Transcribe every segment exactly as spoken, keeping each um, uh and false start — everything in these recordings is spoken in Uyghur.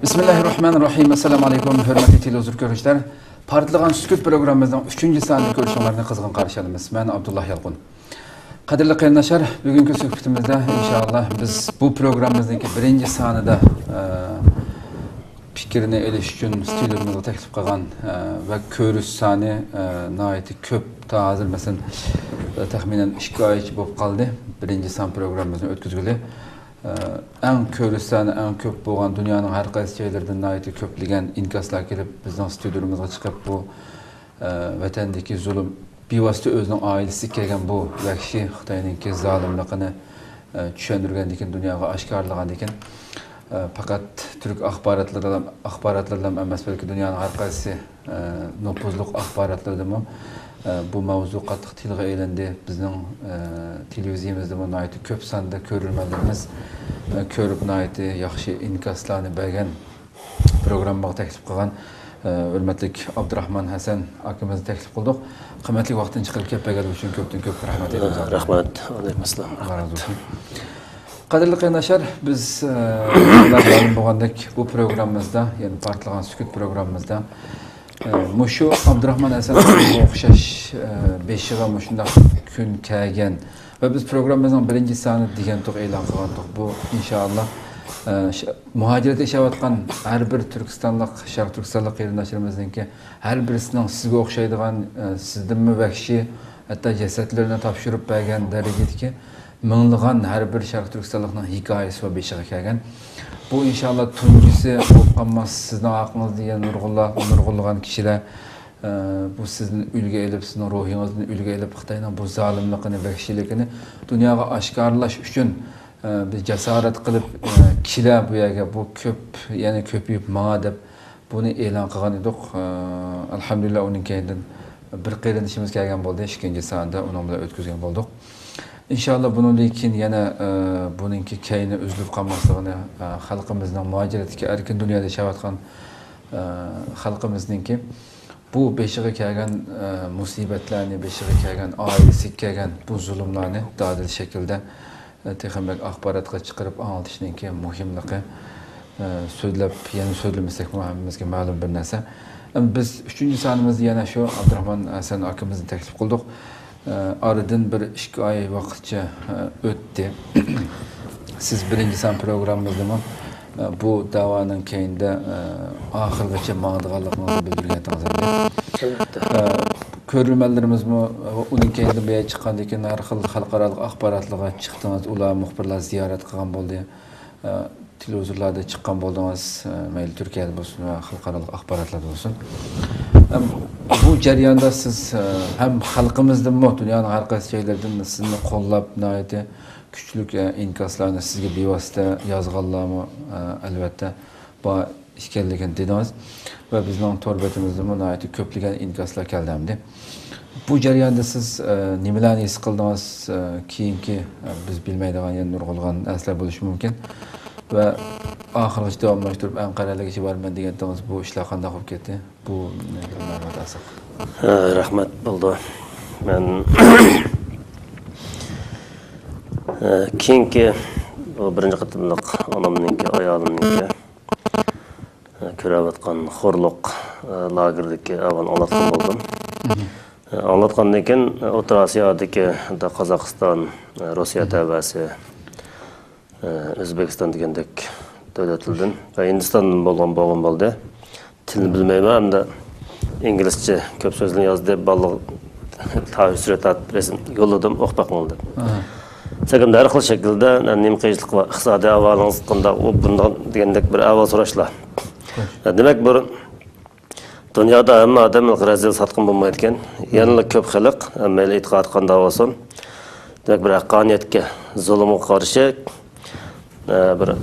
بىسمىللاھىررەھمانىررەھىم. ئەسسالامۇ ئەلەيكۇم، ھۆرمەتلىك تېلېۋىزور كۆرۈشلەر. پارتلىغان سۈكۈت پروگراممىمىزنىڭ ئۈچىنچى سانىنى كۆرۈشۈڭلارنى قىزغىن قارشى ئالىمىز. مەن ئابدۇللا يالقۇن. قەدىرلىك قېرىنداشلار، بۈگۈنكى سۆھبىتىمىزدە ئىنشائاللا بىز بۇ پروگراممىمىزنىڭكى بىرىنچى سانىدا، ئە، پىكىرنى ئېلىش ئۈچۈن ستۇدىيىمىزغا تەكلىپ قىلغان، ئە، ۋە كۆرۈش سانى، ئە، ناھايىتى كۆپ. تا ھازىر، مەسىلەن، تەخمىنەن ئىككى ئايچە بولۇپ قالدى بىرىنچى سان پروگراممىمىزنى ئۆتكۈزگىلى. ئە، ئەڭ كۆرۈش سانى ئەڭ كۆپ بولغان، دۇنيانىڭ ھەر قايسى جايلىرىدىن ناھايىتى كۆپلىگەن ئىنكاسلار كېلىپ، بىزنىڭ ستۇدىيىمىزغا چىقىپ، بۇ، ئە، ۋەتەندىكى زۇلۇم، بىۋاسىتە ئۆزىنىڭ ئائىلىسىگە كەلگەن بۇ ۋەھشىي خىتاينىڭكى زالىملىقىنى، ئە، چۈشەندۈرگەندىن كېيىن، دۇنياغا ئاشكارىلىغاندىن كېيىن، ئە، پەقەت تۈرك ئاخباراتلىرىدا، ئاخباراتلىرىدىلا ئەمەس، بەلكى دۇنيانىڭ ھەر قايسى، ئە، نوپۇزلۇق ئاخباراتلىرىدىمۇ، ئە، بۇ ماۋزۇ قاتتىق تىلغا ئېلىندى. بىزنىڭ، ئە، تېلېۋىزىيەمىزدىمۇ ناھايىتى كۆپ ساندا كۆرۈرمەنلىرىمىز، ئە، كۆرۈپ، ناھايىتى ياخشى ئىنكاسلارنى بەرگەن، پروگراممىغا تەكلىپ قىلغان، ئە، ھۆرمەتلىك ئابدۇراخمان ھەسەن ئاكىمىزنى تەكلىپ قىلدۇق. قىممەتلىك ۋاقتىنى چىقىرىپ كېلىپ بەرگەنلىكى ئۈچۈن كۆپتىن كۆپ رەھمەت ئېيتىمىز. رەھمەت. ۋەئەلەيكۇم ئەسسالام. ئاللا رازى بولسۇن. قەدىرلىك قېرىنداشلار، بىز، ئە، مەلۇم بولغاندەك، بۇ پروگراممىمىزدا، يەنى پارتلىغان سۈكۈت پروگراممىمىزدا، ئە، مۇشۇ ئابدۇراخمان ھەسەن ئوخشاش، ئە، بېشىغا مۇشۇنداق كۈن كەلگەن ۋە بىز پروگراممىمىزنىڭ بىرىنچى سانى دېگەنتۇق، ئېلان قىلغانتۇق. بۇ، ئىنشائاللا، ئە، ش-، مۇھاجىرەتتە ياشاۋاتقان ھەر بىر تۈركىستانلىق، شەرقىي تۈركىستانلىق قېرىنداشلىرىمىزنىڭكى ھەر بىرسىنىڭ سىزگە ئوخشايدىغان، ئە، سىزدىنمۇ ۋەھشىي، ھەتتا جەسەتلىرىنى تاپشۇرۇپ بەرگەن دەرىجىدىكى مىڭلىغان ھەر بىر شەرقىي تۈركىستانلىقنىڭ ھېكايىسى ۋە بېشىغا كەلگەن. بۇ، ئىنشاللا، تۇنجىسى بولۇپ قالماس. سىزنىڭ ھەققىڭىزدە يەنە نۇرغۇنلا-، نۇرغۇنلىغان كىشىلەر، ئە، بۇ سىزنى ئۈلگە ئېلىپ، سىزنىڭ روھىڭىزدىن ئۈلگە ئېلىپ، خىتاينىڭ بۇ زالىملىقىنى، ۋەھشىيلىكىنى دۇنياغا ئاشكارىلاش ئۈچۈن، ئە، بىز جاسارەت قىلىپ، ئە، كېلە بۇ يەرگە. بۇ كۆپ، يەنە كۆپىيىپ ماڭا دەپ بۇنى ئېلان قىلغان ئىدۇق. ئە، ئەلھەمدۇلىللا، ئۇنىڭ كەينىدىن بىر قېرىندىشىمىز كەلگەن بولدى، ئىككىنچى سانىدا ئۇنىڭ بىلەن ئۆتكۈزگەن بولدۇق. ئىنشاللا، بۇنىڭدىن كېيىن يەنە، ئە، بۇنىڭكى كەينى ئۈزۈلۈپ قالماسلىقىنى، ئە، خەلقىمىزنىڭ، مۇھاجىرەتتىكى، ئەركىن دۇنيادا ياشاۋاتقان، ئە، خەلقىمىزنىڭكى بۇ بېشىغا كەلگەن، ئە، مۇسىبەتلەرنى، بېشىغا كەلگەن، ئائىلىسىگە كەلگەن بۇ زۇلۇملارنى دادىل شەكىلدە، ئە، تېخىمۇ بەك ئاخباراتقا چىقىرىپ ئاڭلىتىشنىڭكى مۇھىملىقى، ئە، سۆزلەپ، يەنە سۆزلىمىسەكمۇ ھەممىمىزگە مەلۇم بىر نەرسە. ئەمما بىز ئۈچىنچى سانىمىزدا يەنە شۇ ئابدۇراخمان ھەسەن ئاكىمىزنى تەكلىپ قىلدۇق. ئە، ئارىدىن بىر ئىككى ئاي ۋاقىتچە، ئە، ئۆتتى. سىز بىرىنچى سان پروگراممىمىزدىمۇ، ئە، بۇ دەۋانىڭ كەينىدە، ئە، ئاخىرغىچە ماڭىدىغانلىقىڭىزنى بىلدۈرگەنتىڭىز ئىدى. ئەلۋەتتە. ئە، كۆرۈرمەنلىرىمىزمۇ، ئە، ئۇنىڭ كەينىدىن بۇ يەرگە چىققاندىن كېيىن ھەر خىل خەلقئارالىق ئاخباراتلارغا چىقتىڭىز، ئۇلار مۇخبىرلار زىيارەت قىلغان بولدى. ئە، تېلېۋىزورلاردا چىققان بولدىڭىز، ئە، مەيلى تۈركىيەدە بولسۇن ۋە خەلقئارالىق ئاخباراتلاردا بولسۇن. ئەم، بۇ جەرياندا سىز، ئە، ھەم خەلقىمىزدىنمۇ، دۇنيانىڭ ھەر قايسى جايلىرىدىن سىزنى قوللاپ، ناھايىتى كۈچلۈك، ئە، ئىنكاسلارنى سىزگە بىۋاسىتە يازغانلارمۇ، ئە، ئەلۋەتتە بار ئىكەنلىكىنى دېدىڭىز ۋە بىزنىڭ تور بېتىمىزدىمۇ ناھايىتى كۆپلىگەن ئىنكاسلار كەلدى ئەمدى. بۇ جەرياندا سىز، ئە، نېمىلەرنى ھېس قىلدىڭىز؟ ئە، كېيىنكى، ئە، بىز بىلمەيدىغان يەنە نۇرغۇنلىغان نەرسىلەر بولۇشى مۇمكىن. ۋە ئاخىرغىچە داۋاملاشتۇرۇپ ئەنقەرەلىكىچە بارىمەن دېگەنتىڭىز، بۇ ئىشلار قانداق بولۇپ كەتتى؟ بۇ مەلۇمات ئالساق. ھە، رەھمەت، بولدى. مەن، ھە، كېيىنكى بۇ بىرىنچى قېتىملىق ئانامنىڭكى، ئايالىمنىڭكى، ھە، كۆرۈۋاتقان خورلۇق، ھە، لاگېرىدىكى ئەھۋالنى ئاڭلاتقان بولدۇم. ھە، ئاڭلاتقاندىن كېيىن، ھە، ئوتتۇرا ئاسىيادىكى، ھە، قازاقىستان، ھە، روسىيە تەۋەسى، ئۆزبېكىستان دېگەندەك دۆلەتلەردىن ۋە ھىندىستاندىن بولغان، بولغان بولدى. تىلنى بىلمەيمەن، ئەمدى ئىنگلىزچە كۆپ سۆزلىرىنى يازدى، بالىلار تاۋۇز سۈرەت تارتىپ رەسىم يوللىدىم، ئوقۇپ بېقىڭ دەپ. ئاھا. سەكىن ھەر خىل شەكىلدە، نېمە قىيىنچىلىق بار، ئىقتىسادىي ئەھۋالىڭىز قانداق، ئۇ بۇنداق دېگەندەك بىر ئەھۋال سوراشلار. خوش. دېمەك، بۇ دۇنيادا ھەممە ئادەم رەزىل ساتقىن بولمايدىكەن. يەنىلا كۆپ خەلق، مەيلى ئېتىقادى قانداق بولسۇن، دېمەك، بىر ھەققانىيەتكە، زۇلۇمغا قارشى، ئە، بىر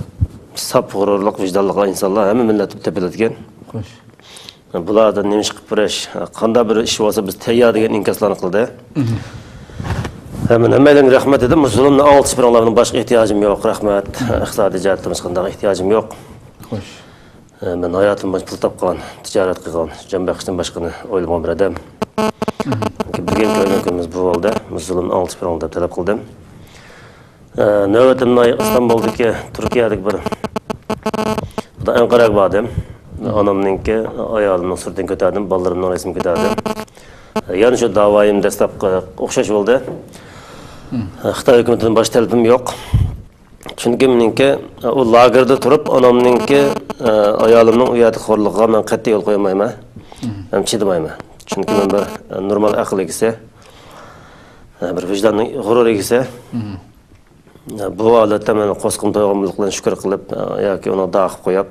ساپ غۇرۇرلۇق، ۋىجدانلىق ئىنسانلار ھەممە مىللەتتە تېپىلىدىكەن. خوش. بۇلاردىن نېمە ئىش قىلىپ بېرىش، قانداق بىر ئىش بولسا بىز تەييار دېگەن ئىنكاسلارنى قىلدى. مم. ھەممە، ھەممەيلەنگە رەھمەت دېدىم. مۇشۇ زۇلۇمنى ئاڭلىتىش بىلەن ئۇلارنىڭ باشقا ئېھتىياجىم يوق، رەھمەت. مم. ئىقتىسادىي جەھەتتىن ھېچقانداق ئېھتىياجىم يوق. خوش. ئە، مەن ھاياتىم بويىچە پۇل تاپقان، تىجارەت قىلغان، جان بېقىشتىن باشقىنى ئويلىمىغان بىر ئادەم. مم. بۈگۈن كۆرگەن كۈنىمىز بۇ بولدى. مۇشۇ زۇلۇمنى ئاڭلىتىش بېرىڭ دەپ تەلەپ قىلدىم. ئە، نۆۋىتىمدە ئىستانبۇلدىكى، تۈركىيەدىكى بىر ئەنقەرەگە باردىم. ئانامنىڭكى، ئايالىمنىڭ سۈرىتىنى كۆتەردىم، بالىلىرىمنىڭ رەسىمىنى كۆتەردىم. يەنە شۇ داۋايىم دەسلەپكى ئوخشاش بولدى. خىتاي ھۆكۈمىتىدىن باشقا تەلىپىم يوق. چۈنكى مېنىڭكى، ئۇ لاگېردا تۇرۇپ، ئانامنىڭكى، ئايالىمنىڭ ئۇ يەردە خورلۇقىغا مەن قەتئىي يول قويمايمەن. ھەم چىدىمايمەن. چۈنكى مەن بىر نورمال ئەقىل ئىگىسى، بىر ۋىجدان، غۇرۇر ئىگىسى. بۇ ھالەتتە مەن قورسىقىم تويغانلىقىدىن شۈكۈر قىلىپ، ياكى ئۇنى دۇئا قىلىپ قويۇپ،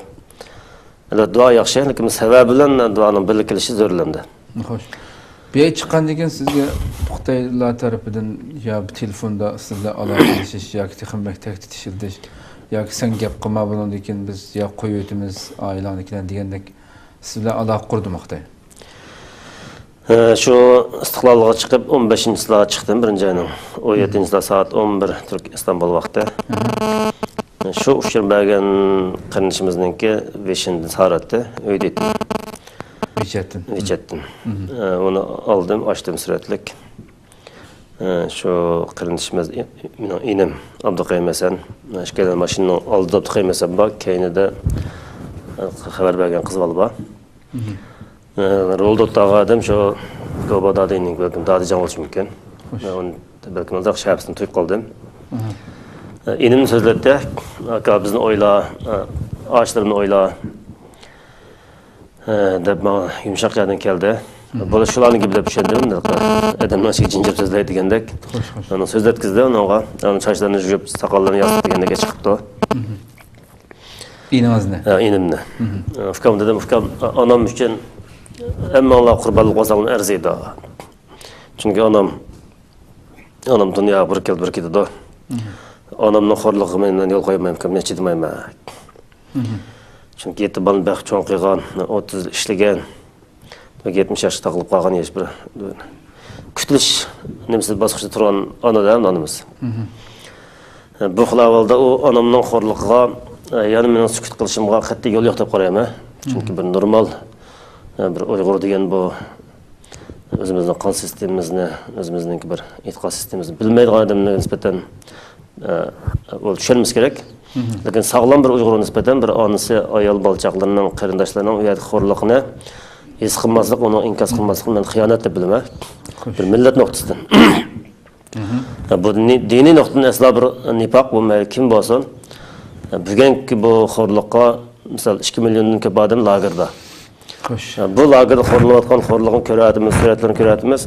ئەلۋەتتە، دۇئا ياخشى، لېكىن سەۋەب بىلەن دۇئانىڭ بىللە كېلىشى زۆرۈرلەمدى. خوش. بۇ يەرگە چىققاندىن كېيىن سىزگە خىتايلار تەرىپىدىن يا بىر تېلېفوندا سىز بىلەن ئالاقىلىشىش ياكى تېخىمۇ بەك تەھدىت ئىشلىتىش ياكى سەن گەپ قىلما بۇنىڭدىن كېيىن بىز يا قويۇۋېتىمىز ئائىلەڭدىكىلەرنى دېگەندەك سىز بىلەن ئالاقە قۇردىمۇ خىتاي؟ ھە، شۇ ئىستىقلالغا چىقىپ، ئون بەشىنچىسىدا چىقتىم، بىرىنچى ئاينىڭ ئون يەتتىنچىسىدا سائەت ئون بىر تۈرك ئىستانبۇل ۋاقتى. شۇ ئۇچۇر بەرگەن قېرىندىشىمىزنىڭكى ۋېشىندىن ساراتتى، ئۆيدە ئىدى. ۋېچەتتىن. ۋېچەتتىن. ھە، ئۇنى ئالدىم، ئاچتىم سۈرەتلىك. ھە، شۇ قېرىندىشىمىز، مېنىڭ ئىنىم ئابدۇقەييۇم ھەسەن. ئىككىيلەن ماشىنىنىڭ ئالدىدا ئابدۇقەييۇم ھەسەن بار، كەينىدە، ھە، خەۋەر بەرگەن قىز بالا بار. ئە، رولدا ئولتۇرغان ئادەم شۇ گوبا دادىنىڭ بەلكىم دادىجان بولۇشى مۇمكىن. خوش. مەن ئۇنى بەلكىم ئازراق شەپىسىنى تويۇپ قالدىم. ئە، ئىنىمنى سۆزلەتتى. «ئاكا، بىزنى ئويلا، ئە، ئاشلىرىمنى ئويلا.» ئە، دەپ ماڭا يۇمشاق يەردىن كەلدى. بولۇش شۇلارنىڭ گېپى دەپ چۈشەندىم. ئادەمنىڭ ئىچىگە جىنجىپ سۆزلەيدۇ دېگەندەك. خوش، خوش. ئۇنى سۆزلەتكۈزدى، ئۇنىڭغا. ئۇنىڭ چاچلىرىنى يۇيۇپ، ساقاللىرىنى ياسىتىپ دېگەندەك چىقىپتۇ. ئىنىڭىزنى؟ ھە، ئىنىمنى. ئۇكام دېدىم، ئۇكام، ئانام ئۈچۈن ھەممىڭلار قۇربانلىق بەرسەڭلار ئەرزىيدۇ. چۈنكى ئانام، ئانام دۇنياغا بىر كېلىپ بىر كېتىدۇ. ئانامنىڭ خورلۇقىغا مەن يول قويمايمەن، ئۇكام، مەن چىدىمايمەن. چۈنكى يەتتە بالىنى بەخت چوڭ قىلغان، ئوتتۇز يىل ئىشلىگەن، يەتمىش ياشقا تاقىلىپ قالغان ياش بىر كۈتۈلۈش نېمىسى باسقۇچىدا تۇرغان ئانا-دە ئانىمىز. بۇ خىل ئەھۋالدا ئۇ ئانامنىڭ خورلۇقىغا، يەنى مېنىڭ سۈكۈت قىلىشىمغا قەتئىي يول يوق دەپ قارايمەن. چۈنكى بىر نورمال، بىر ئۇيغۇر دېگەن بۇ ئۆزىمىزنىڭ قان سىستېمىمىزنى، ئۆزىمىزنىڭكى بىر ئېتىقاد سىستېمىمىزنى بىلمەيدىغان ئادەملەرگە نىسبەتەن ئە، ئۇ چۈشەنمىسە كېرەك. لېكىن ساغلام بىر ئۇيغۇرغا نىسبەتەن بىر ئانىسى، ئايال بالا-چاقىلىرىنىڭ، قېرىنداشلىرىنىڭ ئۇ يەردە خورلۇقىنى ھېس قىلماسلىق، ئۇنىڭ ئىنكاس قىلماسلىقىنى مەن خىيانەت دەپ بىلىمەن. خوش. بىر مىللەت نۇقتىسىدىن. ئە، بۇ دىنىي، دىنىي نۇقتىدىن ئەسلا بىر نىپاق، بۇ مەيلى كىم بولسۇن. ئە، بۈگۈنكى بۇ خورلۇققا، مىسال، ئىككى مىليوندىن كۆپ ئادەم لاگېردا. خوش. بۇ لاگېردا خورلىنىۋاتقان خورلۇقنى كۆرۈۋاتىمىز، سۈرەتلىرىنى كۆرۈۋاتىمىز.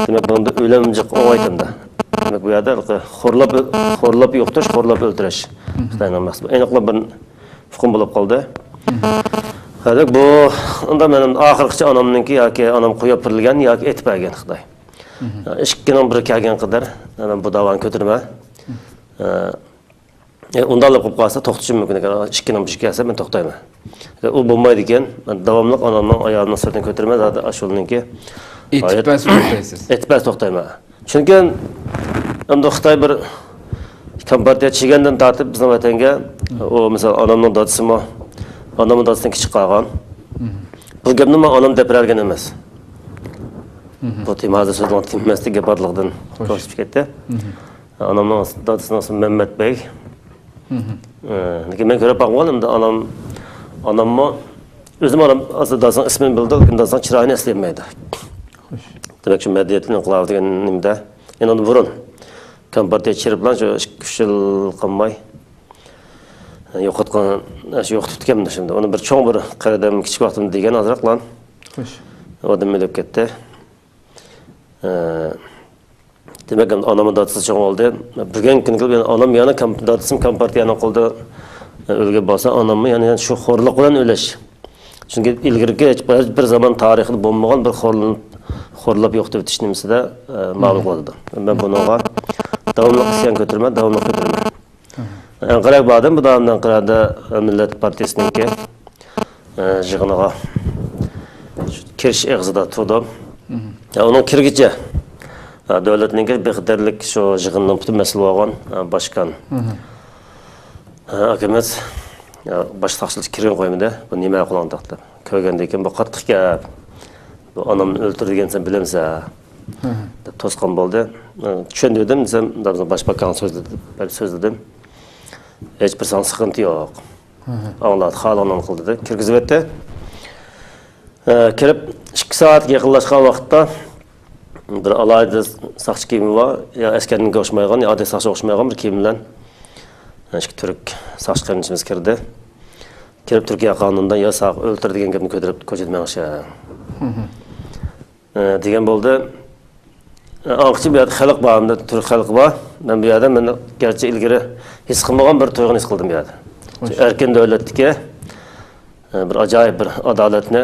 دېمەك، بۇنىڭدا ئۆلۈم جىق ئوڭايتىمدا. دېمەك، بۇ يەردە خورلاپ، خورلاپ يوقىتىش، خورلاپ ئۆلتۈرۈش. خىتاينىڭ مەقسىتى. ئېنىقلا بىر ئۇقۇم بولۇپ قالدى. دېمەك، بۇ، ئۇندا مەن ئاخىرقىچە ئانامنىڭكى ياكى ئانام قويۇپ بېرىلگەن ياكى ئېتىپ بەرگەن خىتاي. ئىككىنىڭ بىرى كەلگەن قەدەر مەن بۇ داۋانى كۆتۈرىمەن. ئە، ئۇنداقلا قىلىپ قالسا توختىشىم مۇمكىن ئىكەن. ئىككىنىڭ بىرى كەلسە مەن توختايمەن. ئۇ بولمايدىكەن، مەن داۋاملىق ئانامنىڭ، ئايالىمنىڭ سۈرىتىنى كۆتۈرىمەن. زادى ئاشۇنىڭكى ئېتىپ بەرسە توختايسىز. ئېتىپ بەرسە توختايمەن. چۈنكى ئەمدى خىتاي بىر كومپارتىيە چىگەندىن تارتىپ بىزنىڭ ۋەتەنگە، ئۇ مىسال ئانامنىڭ دادىسىمۇ، ئانامنىڭ دادىسىدىن كىچىك قالغان. بۇ گەپنى ماڭا ئانام دەپ بەرگەن ئەمەس. بۇ تېما ھازىر سۆزلىگەن تېما ئەمەستى، گەپ بارلىقىدىن كۆرسىتىپ كەتتى. ئانامنىڭ دادىسىنىڭ ئىسمى مەممەت بەگ. ئە، لېكىن مەن كۆرۈپ باقمىغان ئەمدى ئانام، ئاناممۇ، ئۆزۈم ئانام ئەسلى دادىسىنىڭ ئىسمىنى بىلىدۇ، لېكىن دادىسىنىڭ چىرايىنى ئەسلىيەلمەيدۇ. خوش. دېمەك، شۇ مەدەنىيەت ئىنقىلابى دېگەن نېمىدە، يەنە ئۇنىڭدىن بۇرۇن كومپارتىيە چىرىپ بىلەن شۇ ئىككى، ئۈچ يىل قالماي، يوقاتقان، شۇ يوقىتىپتىكەن شۇنداق. ئۇنى بىر چوڭ بىر قەدەم كىچىك ۋاقتىمدا دېگەن ئازراقلا. خوش. ئۇ ئادەم ئۆلۈپ كەتتى. ئە، دېمەك، ئانام دادىسى چوڭ بولدى. بۈگۈنكى كۈنگە كېلىپ، يەنە ئانام يەنە كام-، دادىسىمۇ كامپارتىيەنىڭ قولىدا، ئە، ئۆلگەن بولسا، ئاناممۇ يەنە، يەنە شۇ خورلۇق بىلەن ئۆلۈش. چۈنكى ئىلگىرىكى ھېچ، ھېچ بىر زامان تارىخىدا بولمىغان بىر خورلىنىپ، خورلاپ يوقىتىۋېتىش نېمىسىدە، ئە، مەلۇم قىلىنىدۇ. مەن بۇنىڭغا داۋاملىق ئىسيان كۆتۈرىمەن، داۋاملىق كۆتۈرىمەن. ئەنقەرەگە باردىم، بۇ داۋامدا ئەنقەرەدە مىللەت پارتىيىسىنىڭكى، ئە، يىغىنىغا كىرىش ئېغىزىدا تۇردۇم. ئە، ئۇنىڭ كىرگۈچە، ئە، دۆلەتنىڭكى بىخەتەرلىك شۇ يىغىننىڭ پۈتۈن مەسئۇلى بولغان، ئە، باشقان، ئە، ئاكىمىز، ئە، باش ساقچىلار كىرگىلى قويمىدى. بۇ نېمە قىلىڭ دەپ. كۆرگەندىن كېيىن، بۇ قاتتىق گەپ. بۇ ئانامنى ئۆلتۈر دېگەن سەن بىلەمسەن؟ دەپ توسقان بولدى. چۈشەندۈردۈم دېسەم، باشپاكاڭ سۆزلىدى، دەپ سۆزلىدىم. ھېچ بىر ساڭا سىقىنتى يوق. ئاڭلاتتى، خالىغىنىنى قىل دېدى. كىرگۈزۈۋەتتى. ئە، كىرىپ ئىككى سائەتكە يېقىنلاشقان ۋاقىتتا بىر ئالاھىدە ساقچى كىيىمى بار، يا ئەسكەرنىڭكىگە ئوخشىمايدىغان، يا ئاددىي ساقچىغا ئوخشىمايدىغان بىر كىيىم بىلەن ئىككى تۈرك ساقچى قېرىندىشىمىز كىردى. كىرىپ تۈركىيە قانۇنىدا يا ساغ ئۆلتۈر دېگەن گەپنى كۆتۈرۈپ كوچىدا مېڭىش. ئە، دېگەن بولدى. ئە، ئاڭقىچە بۇ يەردە خەلق بار، ئەمدى تۈرك خەلقى بار. مەن بۇ يەردە مەن گەرچە ئىلگىرى ھېس قىلمىغان بىر تۇيغۇنى ھېس قىلدىم بۇ يەردە. ئەركىن دۆلەتتىكى، ئە، بىر ئاجايىپ بىر ئادالەتنى،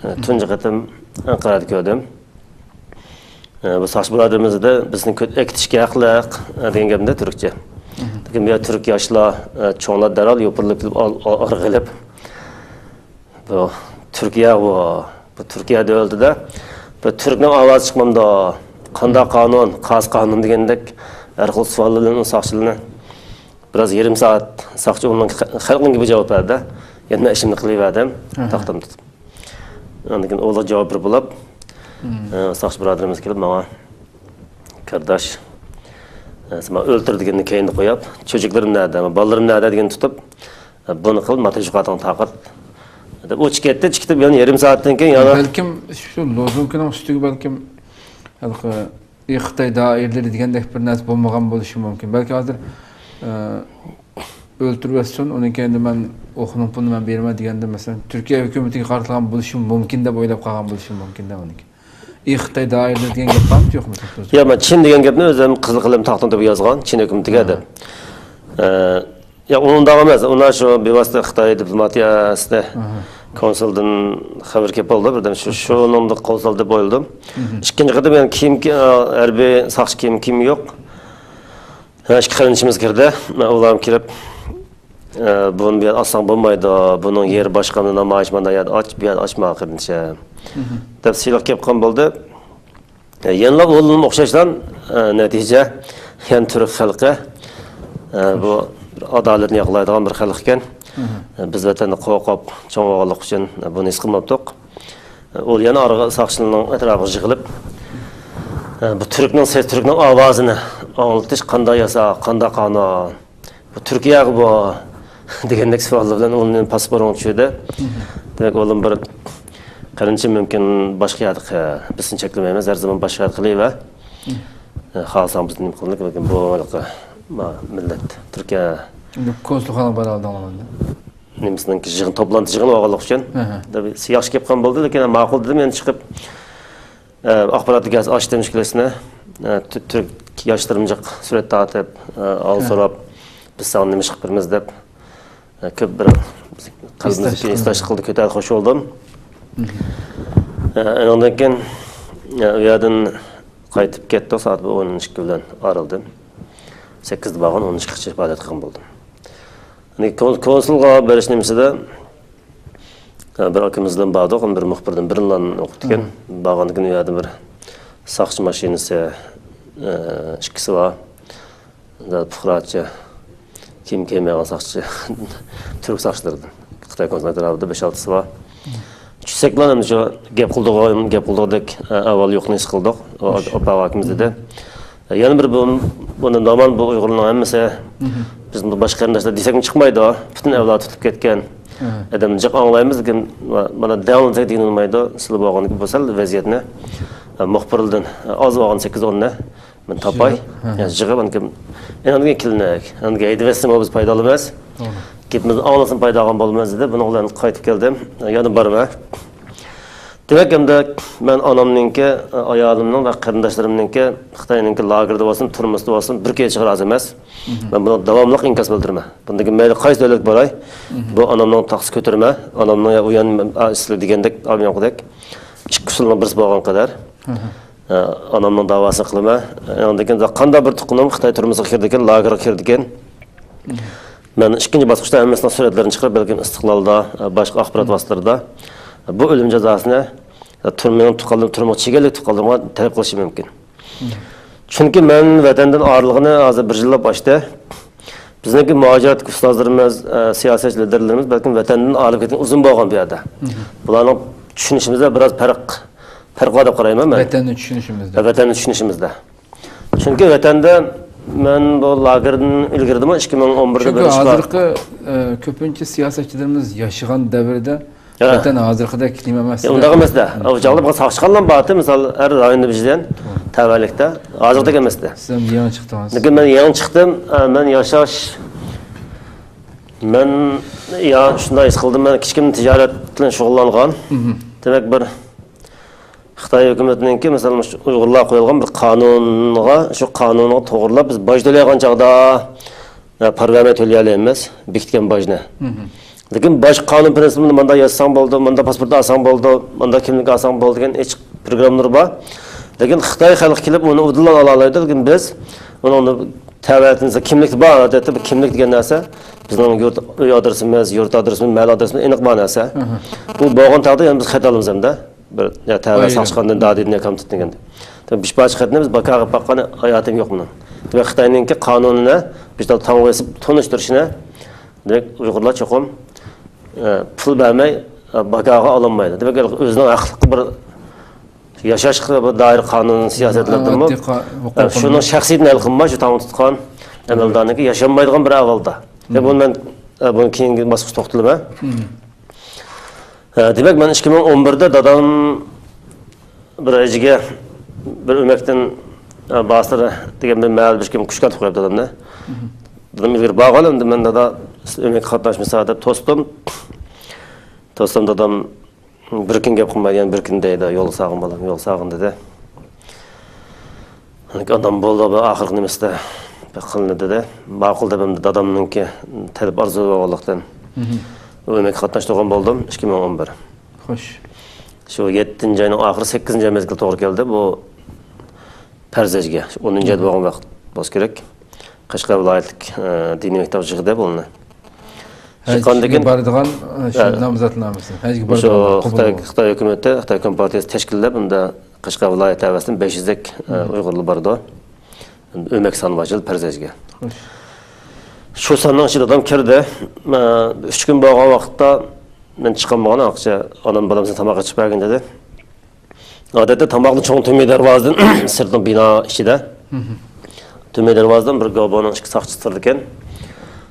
ئە، تۇنجى قېتىم ئەنقەرەدە كۆردۈم. ئە، بۇ ساقچى بۇرادىرىمىز دېدى، بىزنى كۆ-، ئەكېتىشكە ھەقلىق، ئە، دېگەن گەپنى تۈركچە. لېكىن بۇ يەردە تۈرك ياشلار، ئە، چوڭلار دەرھال يوپۇرۇلۇپ كېلىپ ئال-، ئال-، ئارىغا ئېلىپ، بۇ تۈركىيە بۇ. بۇ تۈركىيە دۆلىتىدە بۇ تۈركنىڭ ئاۋازى چىقمامدۇ؟ قانداق قانۇن، قاس قانۇن دېگەندەك ھەر خىل سوئاللار بىلەن ئۇ ساقچىلارنى بىراز يېرىم سائەت ساقچى ئۇنىڭ خە-، خەلقنىڭ گېپىگە جاۋاب بەردى. يەنە مەن ئىشىمنى قىلىۋەردىم، تاختامنى تۇتۇپ. ئاندىن كېيىن ئۇلار جاۋاب بېرىپ بولاپ، ئە، ساقچى بۇرادىرىمىز كېلىپ ماڭا، «قېرىنداش، ئە، سەن ماڭا ئۆلتۈر دېگەننى كەينىدە قويۇپ، چۆچەكلىرىم نەدە، بالىلىرىم نەدە؟» دېگەننى تۇتۇپ، بۇنى قىل، ماتا يوقاتقان تاقەت. دەپ ئۇ چىقىپ كەتتى، چىقىپ يەنە يېرىم سائەتتىن كېيىن يەنە بەلكىم شۇ لوزۇنكىنىڭ ئۈستىگە بەلكىم ھېلىقى «ئى خىتاي دائىرىلىرى» دېگەندەك بىر نەرسە بولمىغان بولۇشى مۇمكىن. بەلكى ھازىر، ئە، ئۆلتۈرۈۋەتسۇن، ئۇنىڭ كەينىدە مەن ئوقنىڭ پۇلىنى مەن بېرىمەن دېگەندە، مەسىلەن، تۈركىيە ھۆكۈمىتىگە قارىتىلغان بولۇشى مۇمكىن دەپ ئويلاپ قالغان بولۇشى مۇمكىن دە ئۇنىڭكى. «ئى خىتاي دائىرىلىرى» دېگەن گەپ بارمۇ يوقمۇ؟ يا، مەن چىن دېگەن گەپنى ئۆزۈم قىزىل قەلەم تاختىمدا يازغان، چىن ھۆكۈمىتىگە دەپ. ئە، ياق، ئۇنداق ئەمەس. ئۇلار شۇ بىۋاسىتە خىتاي دىپلوماتىيەسىدە كونسۇلدىن خەۋەر كېلىپ قالدى بىردەم. شۇ، شۇنىڭدا قوزغالدى دەپ ئويلىدىم. ئىككىنچى قېتىم يەنە كىيىم، ھەربىي ساقچى كىيىم، كىيىم يوق. ھە، ئىككى قېرىندىشىمىز كىردى. ئۇلار كىرىپ، ئە، «بۇنى بۇ يەردە ئاچساڭ بولمايدۇ. بۇنىڭ يېرى باشقا، نامايىش مانا يەردە ئاچ، بۇ يەردە ئاچما، قېرىندىشىم» دەپ سىيلىق كېلىپ قالغان بولدى. يەنىلا ئۇنىڭغا ئوخشاشلا، ئە، نەتىجە، يەنە تۈرك خەلقى، ئە، بۇ بىر ئادالەتنى ياقلايدىغان بىر خەلق ئىكەن. ئە، بىز ۋەتەندە قورقۇپ چوڭ بولغانلىقى ئۈچۈن، ئە، بۇنى ھېس قىلماپتۇق. ئە، ئۇ يەنە ئارىغا ساقچىلارنىڭ ئەتراپىغا يىغىلىپ، ئە، بۇ تۈركنىڭ سېسى، تۈركنىڭ ئاۋازىنى ئاڭلىتىش، قانداق ياسا، قانداق قانۇن، بۇ تۈركىيەگە بۇ دېگەندەك سوئاللار بىلەن ئۇنى پاسپورتىڭ چۈشىدە. دېمەك، ئۇلار بىر قېرىندىشىم مۇمكىن باشقا يەردە قى-، بىز سېنى چەكلىمەيمىز، ھەر زامان باشقا يەردە قىلىۋەر. ئە، خالىساڭ بىزنى نېمە قىلدۇق، لېكىن بۇ ھېلىقى، ما، مىللەت، تۈركىيە كونسۇلخانىغا بارالىدىڭلار ئەمدى. نېمىسىنىڭكى يىغىن، توپلانتى يىغىنى بولغانلىقى ئۈچۈن. دەپ، ياخشى گەپ قىلغان بولدى، لېكىن ماقۇل دېدىم، يەنە چىقىپ. ئە، ئاخباراتلىق گېزىت ئاچتىم ئىككىلىسىنى. ئە، تۈ-، تۈرك ياشلىرىمۇ جىق سۈرەت تارتىپ، ئە، ھال سوراپ، «بىز ساڭا نېمە ئىش قىلىپ بېرىمىز؟» دەپ، ئە، كۆپ بىر قەلبىمىزدىكى ھېسداشلىق قىلدى، كۆتەر خوش بولدۇم. ئە، ئۇنىڭدىن كېيىن، ئە، ئۇ يەردىن قايتىپ كەتتۇق، سائەت بىر ئون ئىككى بىلەن ئارىلىدىن. سەككىزدە بارغان، ئون ئىككىگىچە پائالىيەت قىلغان بولدۇم. يەنى كون-، كونسۇلغا بېرىش نېمىسىدە، بىر ئاكىمىز بىلەن باردۇق، بىر مۇخبىرىدىن بىرلا ئوقۇپتىكەن. بارغاندىن كېيىن ئۇ يەردە بىر ساقچى ماشىنىسى، ئىككىسى بار. پۇقراچە كىيىم كىيمەيدىغان ساقچى، تۈرك ساقچىلىرىدىن. خىتاي كونسۇل ئەتراپىدا بەش-ئالتىسى بار. چۈشسەكلا ئەمدى شۇ گەپ قىلىدىغان، گەپ قىلىدىغۇدەك ئەھۋال يوقنى ھېس قىلدۇق. ئاپا ئاكىمىز دېدى. يەنە بىر بۇ، بۇنى نورمال بۇ ئۇيغۇرلارنىڭ ھەممىسى، بىز بۇ باشقا قېرىنداشلار دېسەكمۇ چىقمايدۇ. پۈتۈن ئەۋلاد تۇتۇپ كەتكەن. ئادەمنى جىق ئاڭلايمىز، لېكىن مانا دەڭلىسەك دېگىنى بولمايدۇ. سىلى بولغاندىكىن بۇ سەل ۋەزىيەتنى، مۇخبىرلىدىن ئاز بولغان سەككىز ئوننى مەن تاپاي. يىغىپ. يا، يىغىپ، ئاندىن كېيىن، ئاندىن كېيىن كېلىنەك. ئاندىن كېيىن ھەيدىۋەتسىمۇ بىز پايدا ئالىمىز. گېپىمىزنى ئاڭلىسىمۇ پايدا ئالغان بولىمىز دېدى. بۇنىڭ بىلەن قايتىپ كەلدىم. يەنە بارىمەن. دېمەك، ئەمدى مەن ئانامنىڭكى، ئايالىمنىڭ ۋە قېرىنداشلىرىمنىڭكى خىتاينىڭكى لاگېردا بولسۇن، تۈرمىسىدە بولسۇن، بىر كېچىگە رازى ئەمەس. مەن بۇنىڭغا داۋاملىق ئىنكاس بىلدۈرىمەن. بۇندىن كېيىن مەيلى قايسى دۆلەتكە باراي، بۇ ئانامنىڭ تاختىسى كۆتۈرمە، ئانامنىڭ يا ئۇيان، ئا، سىلەر دېگەندەك، ئامياقىدەك ئىككى ئۇسۇلنىڭ بىرسى بولغان قەدەر. ئە، ئانامنىڭ داۋاسىنى قىلىمەن. ئاندىن كېيىن قانداق بىر تۇغقىنىم خىتاي تۈرمىسىگە كىردىكەن، لاگېرغا كىردىكەن. مەن ئىككىنچى باسقۇچتا ھەممىسىنىڭ سۈرەتلىرىنى چىقىرىپ، بەلكىم ئىستىقلالدا، باشقا ئاخبارات ۋاسىتىلىرىدا بۇ ئۆلۈم جازاسىنى تۈرمىنىڭ تۇغقانلىرى، تۈرمىگە چېگەنلىك تۇغقانلىرىمغا تەلەپ قىلىشى مۇمكىن. چۈنكى مەن ۋەتەندىن ئايرىلغىنى ھازىر بىر يىللاپ ئاشتى. بىزنىڭكى مۇھاجىرەتتىكى ئۇستازلىرىمىز، ئە، سىياسەتچى لىدېرلىرىمىز بەلكىم ۋەتەندىن ئايرىلىپ كەتكەن ئۇزۇن بولغان بۇ يەردە. بۇلارنىڭ چۈشىنىشىمىزدە بىراز پەرق، پەرق بار دەپ قارايمەن مەن. ۋەتەننى چۈشىنىشىمىزدە. ۋەتەننى چۈشىنىشىمىزدە. چۈنكى ۋەتەندە مەن بۇ لاگېردىن ئىلگىرىدىمۇ ئىككى مىڭ ئون بىردە چۈنكى بىرىنچى ھازىرقى ئە، كۆپىنچە سىياسەتچىلىرىمىز ياشىغان دەۋردە ھە. ۋەتەن ھازىرقىدەك نېمە ئەمەس. ئۇنداق ئەمەس-دە. ئۇ چاغدا بىر ساقچىخانىلار بار ئىدى، مىسال، ھەر رايوندا بىزدىن تەۋەلىكتە. ھازىردەك ئەمەس-دە. سىز ھەم يېڭى چىقتىڭىز. لېكىن مەن يېڭى چىقتىم. ئە، مەن ياشاش، مەن يا شۇنداق ھېس قىلدىم، مەن كىچىكىمدىن تىجارەت بىلەن شۇغۇللانغان. مم. دېمەك، بىر خىتاي ھۆكۈمىتىنىڭكى، مىسال، مۇشۇ ئۇيغۇرلارغا قويۇلغان بىر قانۇنغا، شۇ قانۇنغا توغرىلاپ بىز باج تۆلەيدىغان چاغدا، ئە، پارا بەرمەي تۆلىيەلەيمىز، بېكىتكەن باجنى. مم. لېكىن باج قانۇن پىرىنسىپىنى مۇنداق يازساڭ بولىدۇ، مۇنداق پاسپورت ئالساڭ بولىدۇ، مۇنداق كىملىك ئالساڭ بولىدۇ دېگەن ئېچىق پروگراممىلىرى بار. لېكىن خىتاي خەلقى كېلىپ ئۇنى ئۇدۇللا ئالالايدۇ. لېكىن بىز ئۇنىڭ تەۋەتىنى كىملىك بار، ئادەتتە بىر كىملىك دېگەن نەرسە بىزنىڭ يۇرت، ئۆي ئادرېسىمىز، يۇرت ئادرېسىمىز، مەھەللە ئادرېسىمىز ئېنىق بار نەرسە. مم. بۇ بولغان تەقدىردە يەنە بىز خەت ئالىمىز ھەمدە. بىر، يا، تەۋە ئايرىم. ساقچىخانىدىن دادىدىن يا كامتېتتىن كەلدى. بىر پارچە خەتنى بىز باكاغا باققان ھاياتىم يوق مېنىڭ. دېمەك، خىتاينىڭكى قانۇنىنى بىز تاڭ ئېسىپ تونۇشتۇرۇشنى، دېمەك، ئۇيغۇرلار چوقۇم، ئە، پۇل بەرمەي، ئە، باكاغا ئالالمايدۇ. دېمەك، ئۆزىنىڭ ھەقلىقى بىر ياشاشقا بىر دائىر قانۇن سىياسەتلىرىدىمۇ، ئاددىي قا-، ئە، ھوقۇقىنى شۇنىڭ شەخسىيىتىنى ھەل قىلماي، شۇ تاڭ تۇتقان ئەمەلدارنىڭكى ياشانمايدىغان بىر ئەھۋالدا. مم. بۇنى مەن، ئە، بۇنى كېيىنكى باسقۇچتا توختىلىمەن. مم. ھە، دېمەك، مەن ئىككى مىڭ ئون بىردە دادام بىر ھەجگە بىر ئۆمەكتىن، ھە، باسىر دېگەن بىر مەھەللە بىر كىم كۇشكا تۇتۇپ قويۇپتۇ دادامنى. مم. دادام ئىلگىرى بارغان ئەمدى، مەن دادا ئۆمەككە قاتناشمىسا دەپ توستۇم. توستۇم، دادام بىر كۈن گەپ قىلمايدۇ، يەنە بىر كۈن دەيدۇ، يولغا ساغىن بالام، يولغا ساغىن دېدى. ئانام بولدى، بۇ ئاخىرقى نېمىسىدە بىر قىلىنى دېدى. ماقۇل دەپ، ئەمدى دادامنىڭكى تەلەپ ئارزۇ بولغانلىقتىن، مم، ئۇ ئۆمەككە قاتناشتۇرغان بولدۇم، ئىككى مىڭ ئون بىر. خوش. شۇ يەتتىنچى ئاينىڭ ئاخىرى، سەككىزىنچى ئاي مەزگىل توغرا كەلدى. بۇ پەرز ھەجگە، شۇ ئونىنچى ئايدا بولغان ۋاقىت بولسا كېرەك. قەشقەر ۋىلايەتلىك، ئە، دىنىي مەكتەپ يىغدى بۇلارنى. ھەجگە چىققاندىن كېيىن بارىدىغان، ئە، شۇ، ھە، نامزاتنامىسى. ھەجگە شۇ بارىدىغانلار قوبۇل خىتاي، بولغان. خىتاي ھۆكۈمىتى، خىتاي كومپارتىيىسى تەشكىللەپ، بۇندا قەشقەر ۋىلايەت ھەۋەسىدىن بەش يۈزدەك، ئە، مم، ئۇيغۇرلار بارىدۇ. ئۆمەك سان بار، پەرز ھەجگە. خوش. شۇ ساننىڭ ئىچىدە دادام كىردى. ئە، ئۈچ كۈن بولغان ۋاقىتتا مەن چىقالمىغان، ئاقچە، ئانام بالام سەن تاماق ئېچىپ بەرگىن دېدى. ئادەتتە تاماقنى چوڭ تۈمە دەرۋازىدىن، سىرتنىڭ بىنا ئىچىدە. مم. تۈمە دەرۋازىدىن بىر گوبونىڭ ئىككى ساقچىسى تۇرىدىكەن.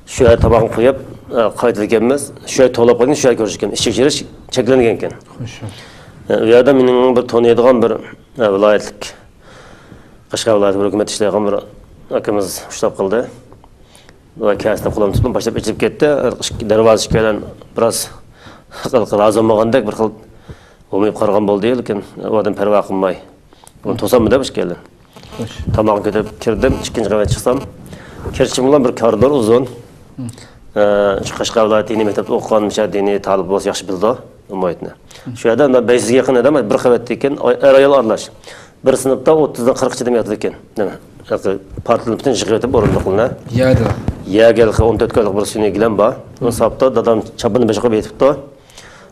شۇ يەردە تاماقنى قويۇپ، ئە، قايتىدىكەنمىز. شۇ يەردە توۋلاپ قويدۇم، شۇ يەردە كۆرۈشكەن. ئىشىك يېپىق، چەكلەنگەنكەن. خوش. ئە، ئۇ يەردە مېنىڭ بىر تونۇيدىغان بىر، ئە، ۋىلايەتلىك، قەشقەر ۋىلايەت ھۆكۈمەت ئىشلەيدىغان بىر ئاكىمىز ئۇچراپ قالدى. ۋە كەسىنى قولۇمدىن تۇتۇپ باشلاپ ئېچىلىپ كەتتى. ئىككى دەرۋازا ئىككىيلەن بىراز خەلق رازى بولمىغاندەك بىر خىل ھومىيىپ قارىغان بولدى، لېكىن ئۇ ئادەم پەرۋا قىلماي، بۇنى توساممۇ دەپ ئىككىيلەن. خوش. تاماقنى كۆتۈرۈپ كىردىم، ئىككىنچى قەۋەتكە چىقسام، كىرىشىم بىلەن بىر كارىدور ئۇزۇن. مم. ئە، شۇ قەشقەر ۋىلايەت دىنىي مەكتەپتە ئوقۇغان مۇشۇ دىنىي تالىپ بولسا ياخشى بىلىدۇ بۇ مۇھىتنى. مم. شۇ يەردە مۇنداق بەش يۈزگە يېقىن ئادەم، بىر قەۋەتتىكەن، ئەر-ئايال ئارىلاش. بىر سىنىپتا ئوتتۇزدىن قىرىققىچە ئادەم ياتىدىكەن. نېمە؟ پارتىلىرىنى پۈتۈن يىغىۋېتىپ ئورۇندۇقلىرىنى. يەردە. يەرگە ھېلىقى ئون تۆت كىلولۇق بىر سۈنئىي گىلەم بار. ئۇنى ساپتا دادام چاپىنى بېشىغا قويۇپ يېتىپتۇ.